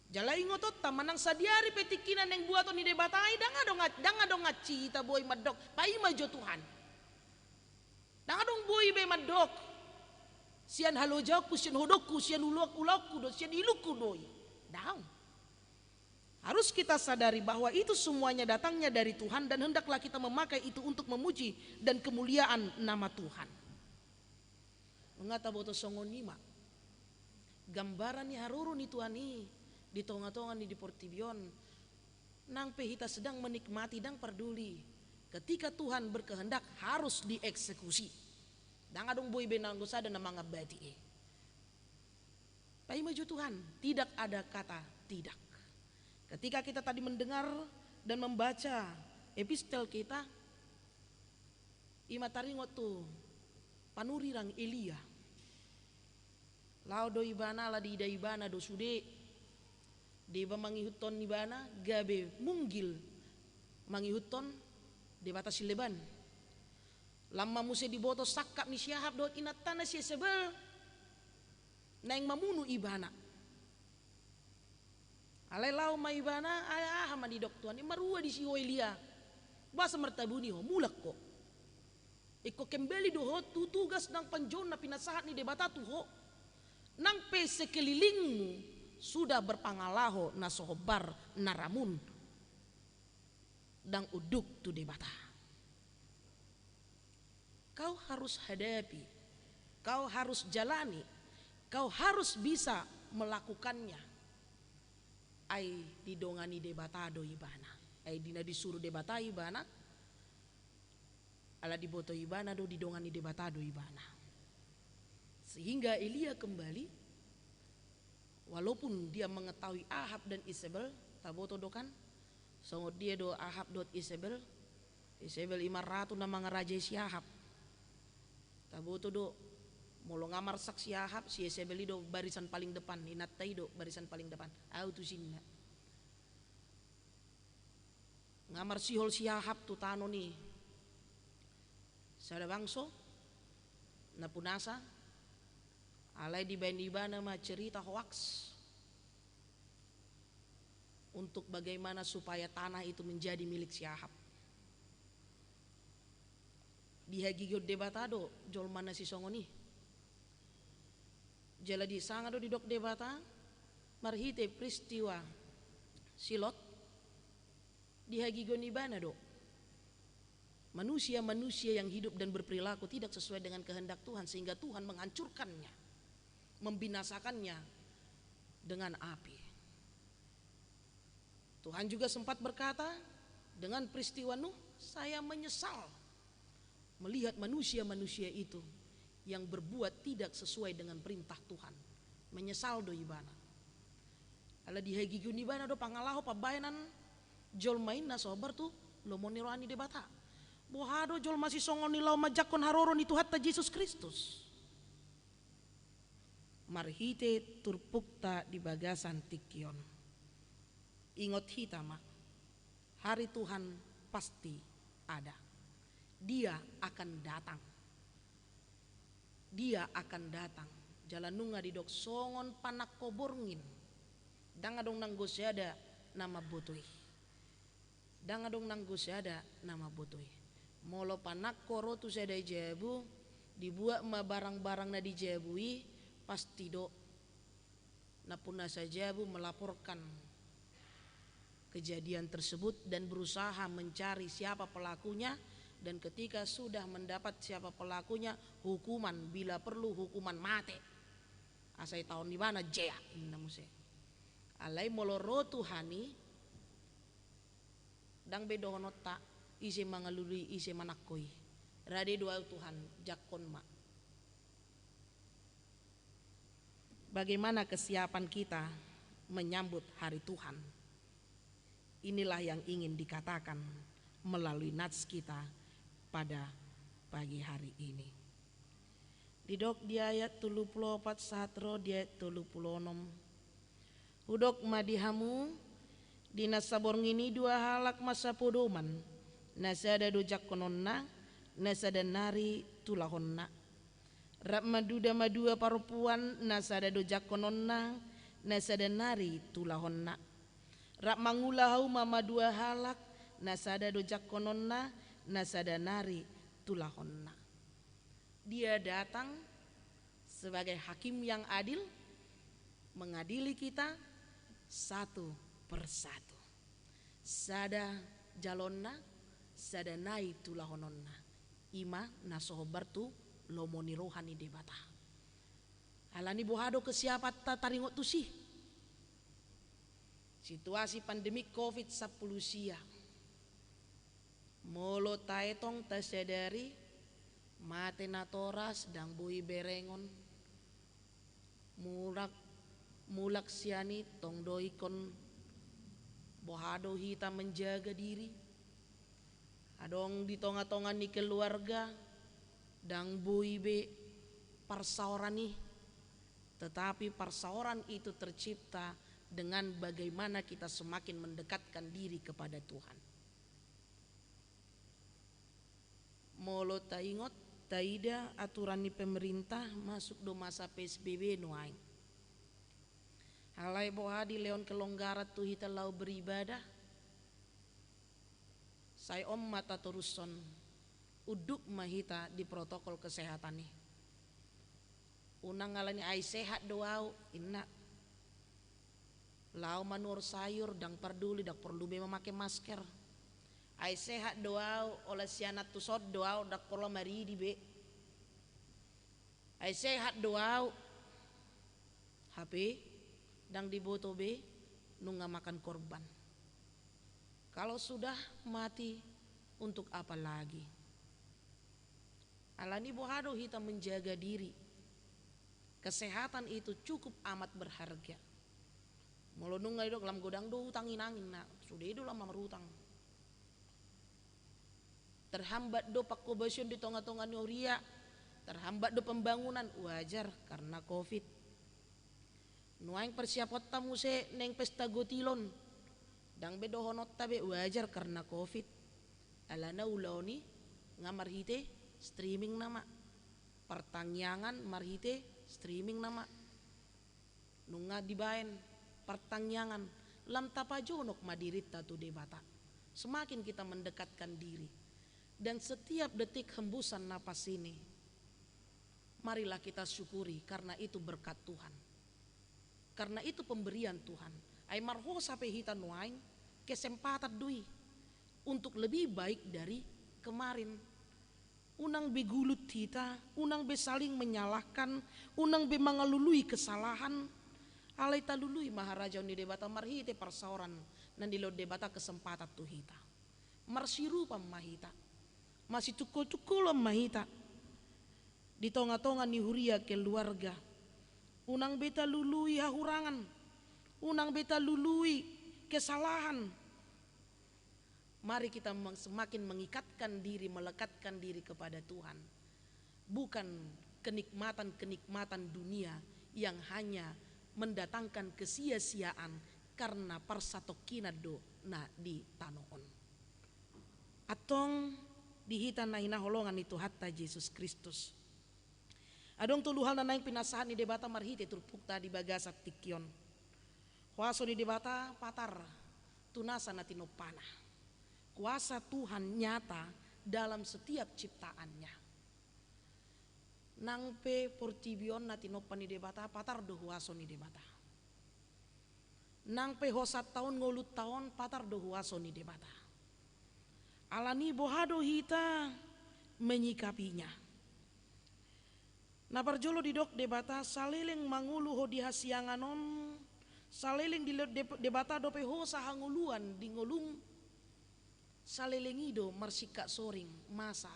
Jala ingotonta, manang sadihari pe tingkina naeng buaton ni Debata i, ndang adong, ndang adong aci hita boi mandok, paima jo Tuhan. Ndang adong boi be mandok, sian halojaonku, sian hodongku, sian ulaonku do, sian ilungku do i. Ndang. Harus kita sadari bahwa itu semuanya datangnya dari Tuhan dan hendaklah kita memakai itu untuk memuji dan kemuliaan nama Tuhan. Nunga taboto songon i ma gambaran ni haroro ni Tuhan i di tonga-tonga ni di portibi on. Nang pe hita sedang menikmati, ndang parduli. Ketika Tuhan berkehendak, harus dieksekusi. Ndang adong boi be nanggo sada na mangambati i. Paima jo Tuhan, tidak ada kata tidak. Ketika kita tadi mendengar dan membaca epistel kita, ima taringot tu panurirang Elia. Laho do ibana, ala diida ibana do sude deba mangihuthon ibana, gabe munggil mangihuthon debata sileban. Lam ma muse diboto sangkap ni si Ahab dohot inantana si Isebel naeng mamunu ibana. Alai laho ma ibana, ai aha ma didok Tuhan i, marua disi ho Elia, boasa martabuni ho, mulak ho. Ingkon kembali do ho tu tugas nang panjouon na pinasahat ni Debata tu ho. Nang pe sekelilingmu sudah berpangalaho na so hombar na ramun, ndang unduk tu Debata. Kau harus hadapi, kau harus jalani, kau harus bisa melakukannya. Ai didongani Debata do ibana. Ai di na disuru Debata ibana, ala diboto ibana do, didongani Debata do ibana. Sehingga Elia kembali, walaupun dia mengetahui Ahab dan Isebel, taboto do kan, songon dia do Ahab dohot Isebel. Isebel ima ratu na mangarajai si Ahab. Taboto do, molo nga marsak si Ahab, si Isebel i do barisan paling depan, inanta i do barisan paling depan. Au tusinna. Nga marsihol si Ahab tu tano ni sada bangso, napunasa, alai dibaen ibana ma cerita hoaks untuk bagaimana supaya tanah itu menjadi milik si Ahab. Dihagigihon Debata do jolma na sisongon i. Jala disanga do didok Debata marhite peristiwa si Lot, dihagigihon ibana do manusia-manusia yang hidup dan berperilaku tidak sesuai dengan kehendak Tuhan, sehingga Tuhan menghancurkannya, membinasakannya dengan api. Tuhan juga sempat berkata, dengan peristiwa Nuh, saya menyesal melihat manusia-manusia itu yang berbuat tidak sesuai dengan perintah Tuhan. Menyesal do ibana. Ala dihagigihon ibana do pangalaho pambahenan jolma i na so hombar tu lomo ni roha ni Debata. Boha do jolma sisongon i laho manjangkon haroro ni Tuhanta Jesus Kristus? Marhite turpukta di bagasan tingki on. Ingot hita ma, hari Tuhan pasti ada. Dia akan datang. Dia akan datang. Jala nunga didok songon panangko borngin. Ndang adong nanggo sada na mambotoi. Ndang adong nanggo sada na mambotoi. Molo panangko ro tu sada jabu, dibuat ma barang-barang na di jabu i, pasti do napunasa jabu melaporkan kejadian tersebut dan berusaha mencari siapa pelakunya, dan ketika sudah mendapat siapa pelakunya, hukuman, bila perlu hukuman mate. Asa itaon ibana jea, ninna muse. Alai molo ro Tuhan i, ndang be dohononta ise mangalului, ise manangko i. Rade do au Tuhan, jangkon ma. Bagaimana kesiapan kita menyambut hari Tuhan? Inilah yang ingin dikatakan melalui nats kita pada pagi hari ini. Didok di ayat tolu pulu opat sahat ro di ayat tolu pulu onom. Hudok ma di hamu, di na saborngin i dua halak ma sapodoman, na sada do jangkononna, na sada nari tulahonna. Rap manduda ma dua parompuan, na sada do jangkononna, na sada nari tulahonna. Rap mangula hauma madua halak, na sada do jangkononna, na sada nari tulahonna. Dia datang sebagai hakim yang adil, mengadili kita satu per satu. Sada jalonna, sada nai tulahononna. I ma na so hombar tu lomo ni roha ni Debata. Alani boha do kesiapanta taringot tusi? Situasi pandemi covid sampulu sia. Molo taetong tasadari, mate natoras, ndang boi berengon. Mulak, mulak sian i tong do ingkon boha do hita menjaga diri. Adong di tonga-tonga ni keluarga, ndang boi be parsaoran i. Tetapi parsaoran itu tercipta dengan bagaimana kita semakin mendekatkan diri kepada Tuhan. Molo taingot, taida aturan ni pemerintah, masuk do masa P S B B nuaeng. Alai boha dilehon kelonggaran tu hita laho beribadah? Sai on ma tatorushon, unduk ma hita di protokol kesehatan i. Unang alani ai sehat do au, inna. Laho manuhor sayur, ndang parduli, ndang porlu be mamake masker. Ai sehat do au, holan sian antusi on do au, ndang pola maridi be. Ai sehat do au. Hape ndang diboto be nunga makan korban. Kalau sudah mati, untuk apa lagi? Alani boha do hita menjaga diri? Kesehatan itu cukup amat berharga. Molo nunga didok lam godang do utang inang, inna, sude do lam marutang. Terhambat do pangkobasion di tonga-tonga ni huria, terhambat do pembangunan, wajar karena covid. Nuaeng persiaponta muse naeng pesta gotilon, ndang be dohononta be, wajar karena covid. Alana ulaon i nga marhite streaming nama. Partangiangan marhite streaming nama. Nunga dibaen partangiangan, lam tapajonok ma dirinta tu Debata. Semakin kita mendekatkan diri. Dan setiap detik hembusan napas ini, marilah kita syukuri, karena itu berkat Tuhan. Karena itu pemberian Tuhan. Ai marhosa pe hita nuaeng, kesempatan do i untuk lebih baik dari kemarin. Unang be gulut hita, unang be saling menyalahkan, unang be mangalului kesalahan. Alai talului ma harajaon ni Debata marhite parsaoran na nilehon Debata kesempatan tu hita. Marsirupan ma hita, masitungkol-tungkolan ma hita di tonga-tonga ni huria keluarga. Unang be talului hahurangan, unang be talului kesalahan. Mari kita meng-, semakin mengikatkan diri, melekatkan diri kepada Tuhan. Bukan kenikmatan-kenikmatan dunia yang hanya mendatangkan kesia-siaan karena parsatongkinan do na di tano on. Antong di hita na hinaholongan ni Tuhanta Jesus Kristus. Adong tolu hal na naeng pinasahat ni Debata marhite turpukta di bagasan tingki on. Huaso ni Debata patar tu nasa na tinompana. Kuasa Tuhan nyata dalam setiap ciptaannya. Nang pe portibi on na tinompa ni Debata, patar do huaso ni Debata. Nang pe hosanta on, ngolunta on, patar do huaso ni Debata. Alani boha do hita menyikapinya? Na parjolo didok Debata, saleleng mangolu ho di hasiangan on, saleleng dilehon Deb-, Debata dope hosa hangoluan di ngolum, saleleng i do marsingkat soring masa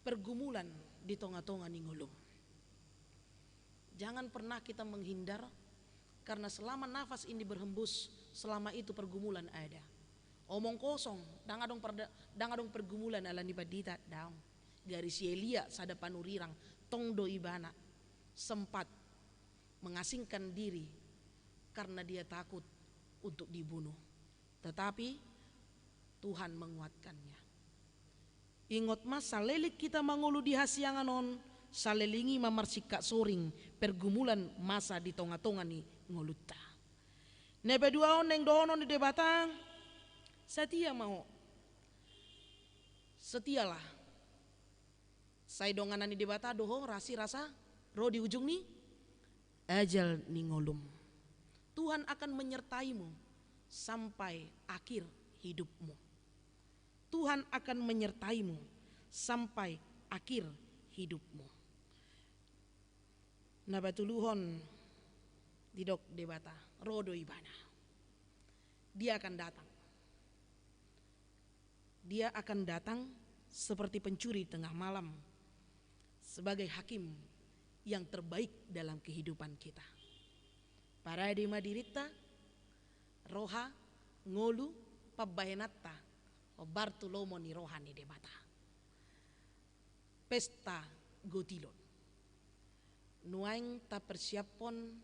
pergumulan di tonga-tonga ni ngolum. Jangan pernah kita menghindar, karena selama nafas ini berhembus, selama itu pergumulan ada. Omong kosong, ndang adong perda-, ndang adong pergumulan alani pandita, daong. Gari si Elia sada panurirang, tong do ibana sempat mengasingkan diri karena dia takut untuk dibunuh. Tetapi Tuhan menguatkannya. Ingot ma, saleleng hita mangolu di hasiangan on, Saleleng i ma marsingkat soring pergumulan masa di tonga-tonga ni ngolunta. Na paduahon naeng dohonon ni Debata, satia ma ho. Setialah. Sai donganan ni Debata do ho, rasi rasa ro di ujung ni ajal ni ngolum. Tuhan akan menyertaimu sampai akhir hidupmu. Tuhan akan menyertaimu sampai akhir hidupmu. Na patoluhon, didok Debata, ro do Ibana. Dia akan datang. Dia akan datang seperti pencuri di tengah malam, sebagai hakim yang terbaik dalam kehidupan kita. Parade ma dirinta, roha, ngolu, pambahenanta, hombar tu lomo ni roha ni Debata. Pesta Gotilon. Nuaeng tapersiaphon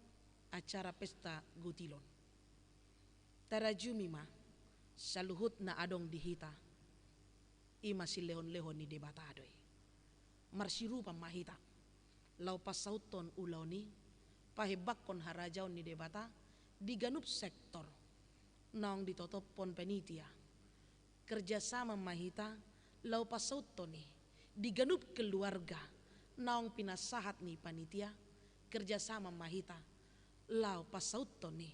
acara pesta Gotilon. Tarajumi ma saluhut na adong di hita, i ma silehon-lehon ni Debata do i. Marsirupa ma hita laho pansauthon ulaon i, pahembangkon harajaon ni Debata di ganup sektor naung ditotophon panitia. Kerjasama ma hita laho pansauthon i di ganup keluarga naung pinasahat ni panitia. Kerjasama ma hita laho pansauthon i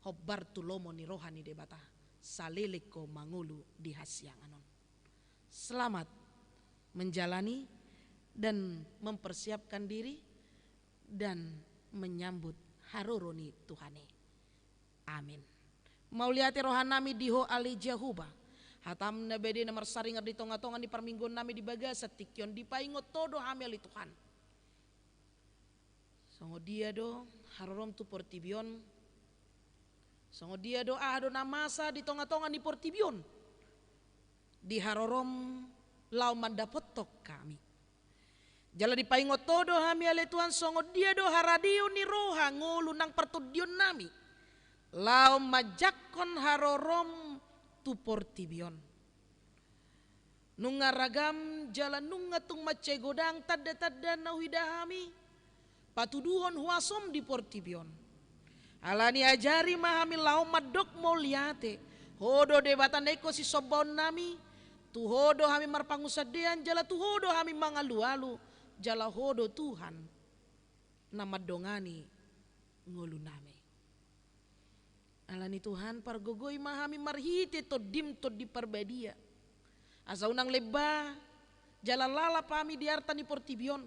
hombar tu lomo ni roha ni Debata, saleleng ho mangolu di hasiangan on. Selamat menjalani dan mempersiapkan diri dan menyambut haroro ni Tuhan i. Amin. Mauliate rohanami di Ho ale Jahowa. Hatam na badia na marsaringar di tonga-tonga ni parmingguonnami di bagasan tingki on, dipaingot Ho do hami ale Tuhan. Songon dia do harorom tu portibi on? Songon dia do, aha do na masa di tonga-tonga ni portibi on? Di harorom laho mandapothon hami. Jala dipaingot Ho do hami ale Tuhan, songon dia do haradeon ni roha, ngolu nang partondionnami laho manjangkon harorom tu portibi on. Nunga ragam jala nunga tung mansai godang tanda-tanda na huida hami patuduhon huasom di portibi on. Alani ajari ma hami laho mandok mauliate. Ho do Debata na ingkon sisombaonnami. Tu Ho do hami marpangunsandean jala tu Ho do hami mangalualu. Jala Ho do Tuhan na mandongani ngolunami. Alani Tuhan, pargogoi ma hami marhite Tondim, Tondi Parbadia, asa unang lemba jala lalap hami di arta ni portibi on.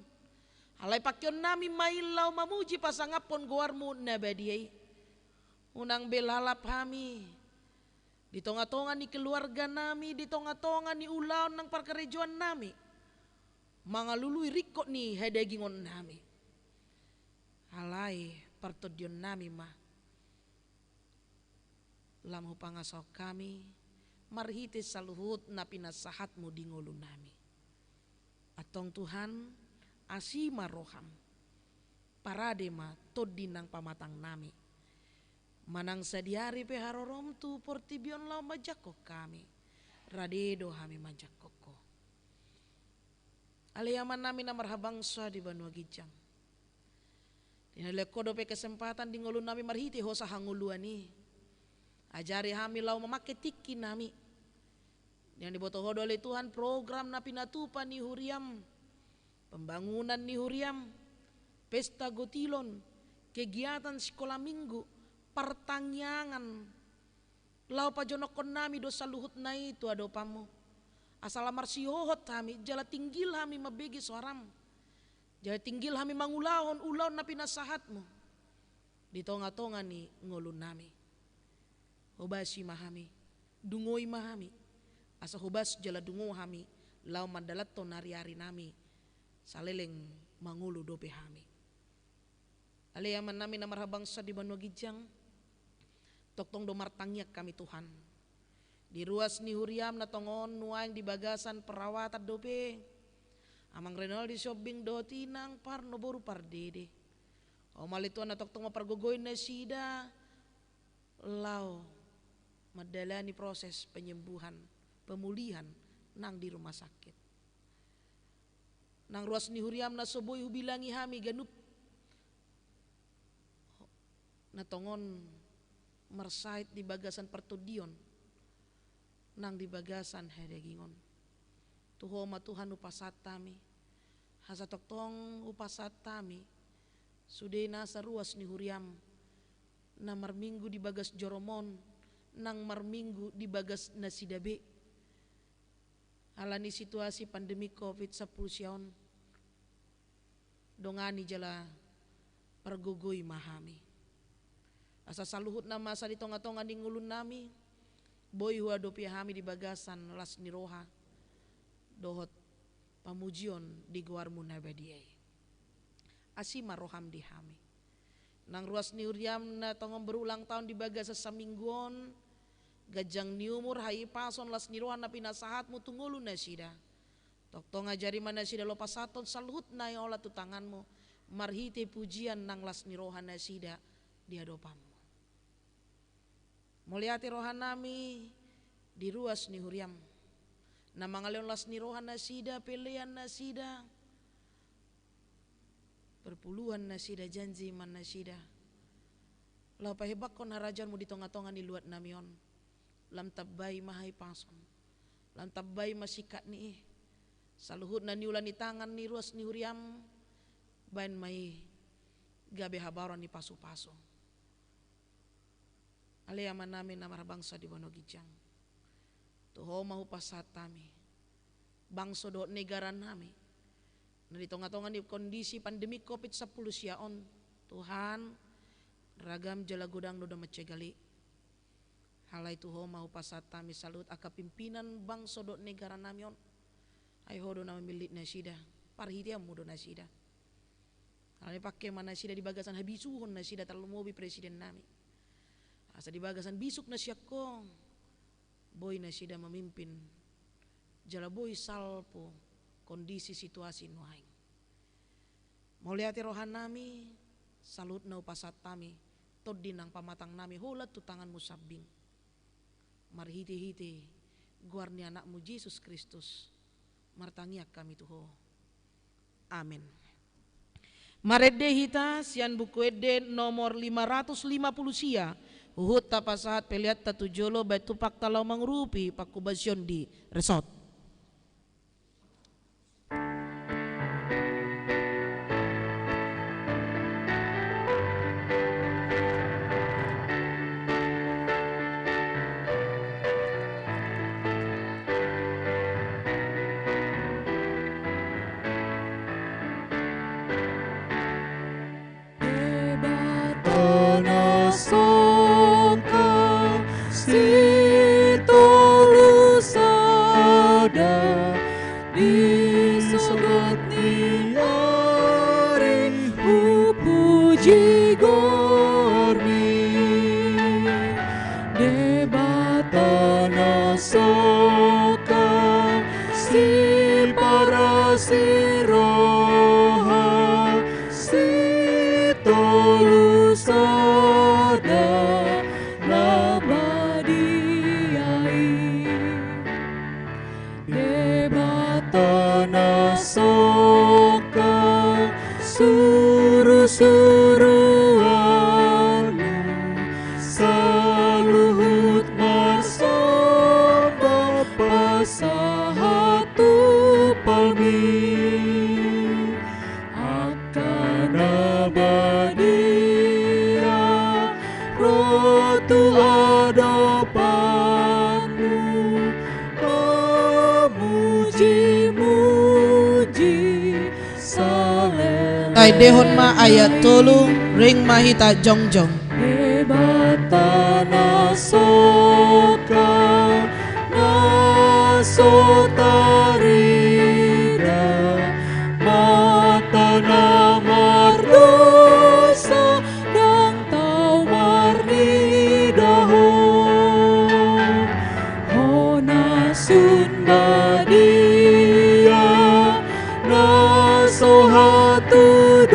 Alai pangkeonnami ma i laho mamuji pasangaphon goarmu na badia i. Unang be lalap hami di tonga-tonga ni keluarganami, di tonga-tonga ni ulaon nang parkarejoannami, mangalului ringkot ni hadagingonnami. Alai partondionnami ma lam hupangasahon hami marhite saluhut na pinasahatmu di ngolunami. Antong Tuhan, asi ma roham. Parade ma tondi nang pamatangnami. Manang sadihari pe harorom tu portibi on laho manjangkon hami, rade do hami manjangkon Ho. Ale Amanami na marhabangsa di banua ginjang, di na dilehon Ho dope kesempatan di ngolunami marhite hosa hangoluan i, ajari hami laho mamangke tingkinami. Di na diboto Ho do ale Tuhan program na pinatupa ni huriam, pembangunan ni huriam, pesta Gotilon, kegiatan sikola minggu, partangiangan, laho pajonokhonnami do saluhutna i tu adopanmu. Asa lam marsihohot hami, jala tinggil hami mambege soaram, jala tinggil hami mangulahon ulaon na pinasahatmu di tonga-tonga ni ngolunami. Hobasi ma hami, dungoi ma hami, asa hobas jala dungo hami laho mandalanhon ari-arinami, saleleng mangolu dope hami. Ale Amanami na marhabangsa di banua ginjang, tongtong do martangiang hami Tuhan. Di ruas ni huriam na tongon nuaeng di bagasan perawatan dope Amang Renaldi Sihombing dohot inang Parno boru Pardede. Ho ma ale Tuhan na tongtong mampargogoi nasida laho mandalani proses penyembuhan, pemulihan nang di rumah sakit. Nang ruas ni huriam na so boi hubilangi hami ganup na tongon marsahit di bagasan partondion nang di bagasan hadagingon. Tu Ho ma Tuhan hupasahat hami, asa tongtong hupasahat hami sude nasa ruas ni huriam na marminggu di bagas joroMon, nang marminggu di bagas nasida be. Ala ni situasi pandemi covid sampulu sia on, dongani jala pargogoi ma hami. Asa saluhutna masa di tonga-tonga ni ngolunami, boi huadopi hami di bagasan las ni roha dohot pamujion di goarMu na badia i. Asi ma rohaM di hami. Nang ruas ni huriam na tongon berulang tahun di bagasan saminggu on, ganjang ni umur, hahipason, las ni roha na pinasahatMu tu ngolu nasida. Tongtong ajari ma nasida laho pasahathon saluhutna i olat tu tanganMu, marhite pujian nang las ni roha nasida di adopanMu. Mauliate rohanami di ruas ni huriam, na mangalehon las ni roha nasida, pelean nasida, perpuluhan nasida, janji iman nasida, laho pahebakkon harajaonMu di tonga-tonga ni luatnami on. Lam tambai ma hahipason, lam tambai ma singkat ni i. Saluhutna niula ni tangan ni ruas ni huriam, baen ma i gabe habaoran ni pasu-pasu. Ale Amanami na marbangsa di banua ginjang, tu Ho ma hupasahat hami bangso dohot negaranami na di tonga-tonga ni kondisi pandemi covid sampulu sia on. Tuhan, ragam jala godang do na mancegali. Alai tu Ho ma hupasahat hami saluhut angka pimpinan bangso dohot negaranami on. Ai Ho do na mamillit nasida, parhiteanMu do nasida. Alani pangke ma nasida di bagasan habisuhon nasida, tarlumobi presidennami. Asa di bagasan bisuk na sian Ho, boi nasida mamimpin jala boi salpu kondisi situasi nuaeng. Mauliate rohanami, saluhutna hupasahat hami tondi nang pamatangnami holan tu tanganMu sambing. Marhite-hite goar ni AnakMu Jesus Kristus, martangiang hami tu Ho. Amen. Marende hita sian Buku Ende nomor lima ratus lima puluh sia, huhut tapasahat peleanta tu jolo, baen tumpak ta laho mangurupi pangkobasion di resort. Debata na songkap sitolu sada, di sogot ni ari hupuji goarMi. Debata na songkap siparasi roha, sitolu sada na badia i. Debata na songkap surusuruanMu, saluhut marsomba pasahat tu palMi. Angka na badia ro tu adopanMu, mamuji-muji saleleng. Taendehon ma ayat tolu, ring ma hita jongjong. Debata na songkap, na so tarida, mata na mardosa, ndang tau marnida Ho. Ho na sun badia, na so hatudosan,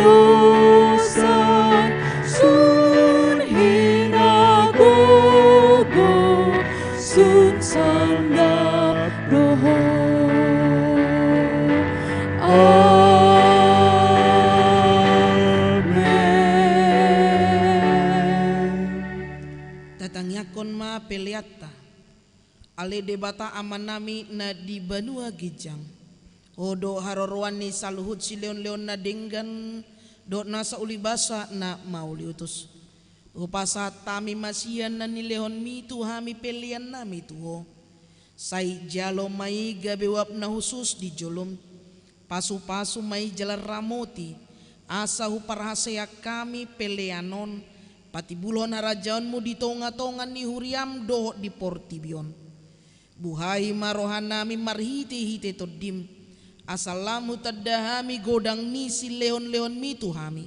sun hinagogo, sun sandap do Ho. Anta. Ale Debata Amanami na di banua ginjang, Ho do haroroan ni saluhut silehonlehon na denggan dohot nasa ulibasa na mauliutus. Hupasahat hami ma sian na nilehonMi tu hami peleannami tu Ho. Sai jalo ma i gabe uap na hushus di joloM. Pasupasu ma i jala ramoti, asa huparhaseang hami pelean on patimbulhon harajaonMu di tongatonga ni huriaM dohot di portibi on. Buhai ma rohanami marhitehite TondiM, asa lam hutanda hami godang ni silehonlehonMi tu hami,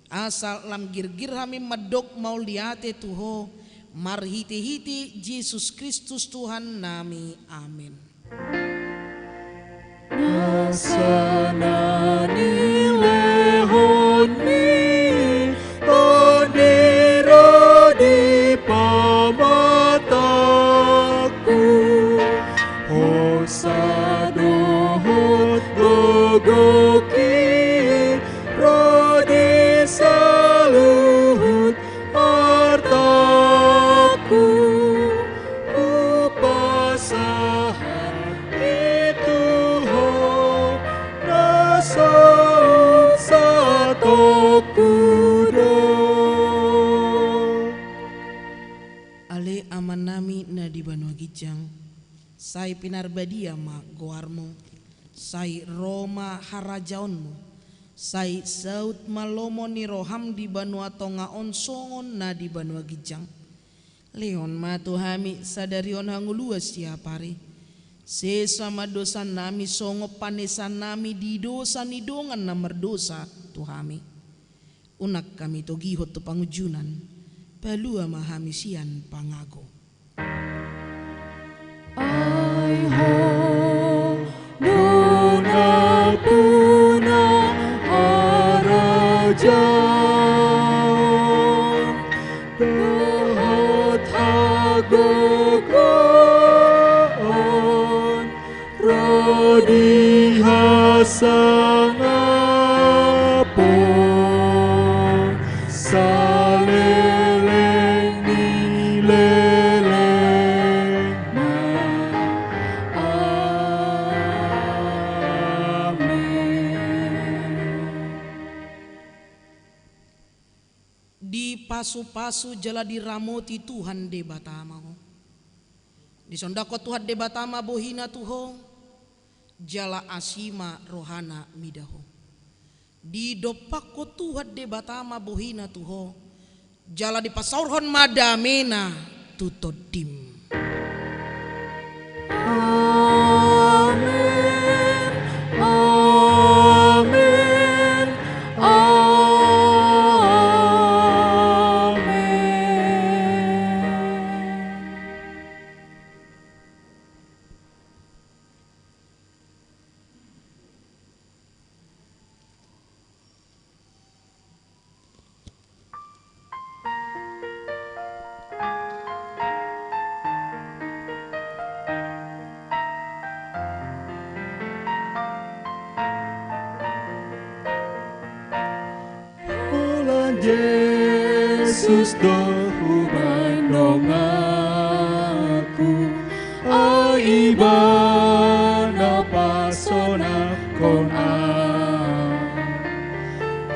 asa lam girgir hami mandok mauliate tu Ho, marhitehite Jesus Kristus Tuhannami. Amen. Nasa na nilehonMi Tondi ro di pamatangku, hosa dohot gogoki ro di saluhut artaku. Hupasahat i tu Ho na saut satongku do. Ale Amanami na di banua ginjang, sai pinarbadia ma goarMu, sai ro ma harajaonMu, sai saut ma lomo ni rohaM di banua tonga on songon na di banua ginjang. Lehon ma tu hami sadari on hangoluan siapari. Sesa ma dosanami songon panesanami di dosa ni dongan na mardosa tu hami. Unang hami togihon tu pangunjunan, palua ma hami sian pangago. Ai Ho do nampuna, harajaon dohot hagogoon ro di hasangapon saleleng ni lelengna. Amen. Dipasupasu jala diramoti Tuhan Debata ma ho. Disondangkon Tuhan Debata ma bohina tu ho, jala asi ma rohana mida ho. Didompakkon Tuhan Debata ma bohina tu ho, jala dipasaorhon ma damena tu tondim. Amen, amen, amen. Holan Jesus do hubaen donganku, ai Ibana pasonanghon ahu.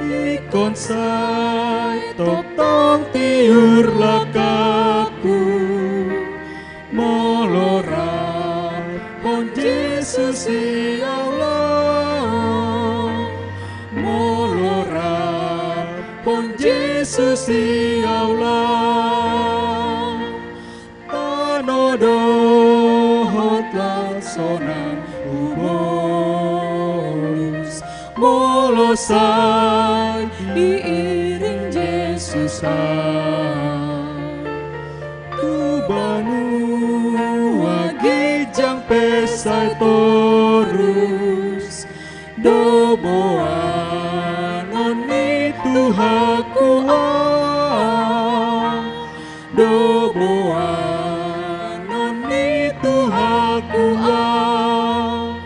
Ingkon sai tongtong tiur langkatku, molo rap hon Jesus i ahu laho. Molo rap hon Jesus i ahu laho, tano dohot laut sonan hubolus. Molo sai diiring Jesus ahu, tu banua ginjang pe sai torus. Do boanon ni Tuhanku ahu, do boanon ni Tuhanku ahu.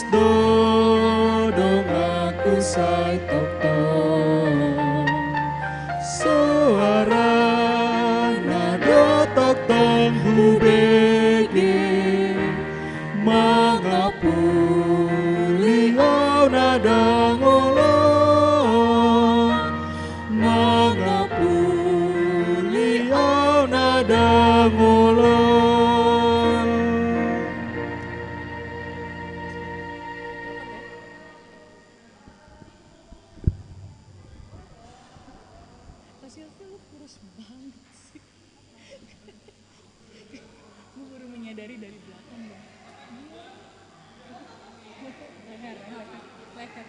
Dodonganku sai tongtong, soarana do tongtong hubege, mangapuli au na dangol on, mangapuli au na dangol on. Kasihan, lu kurus banget sih. Gue baru menyadari dari belakang, dong. Leher, leher, leher.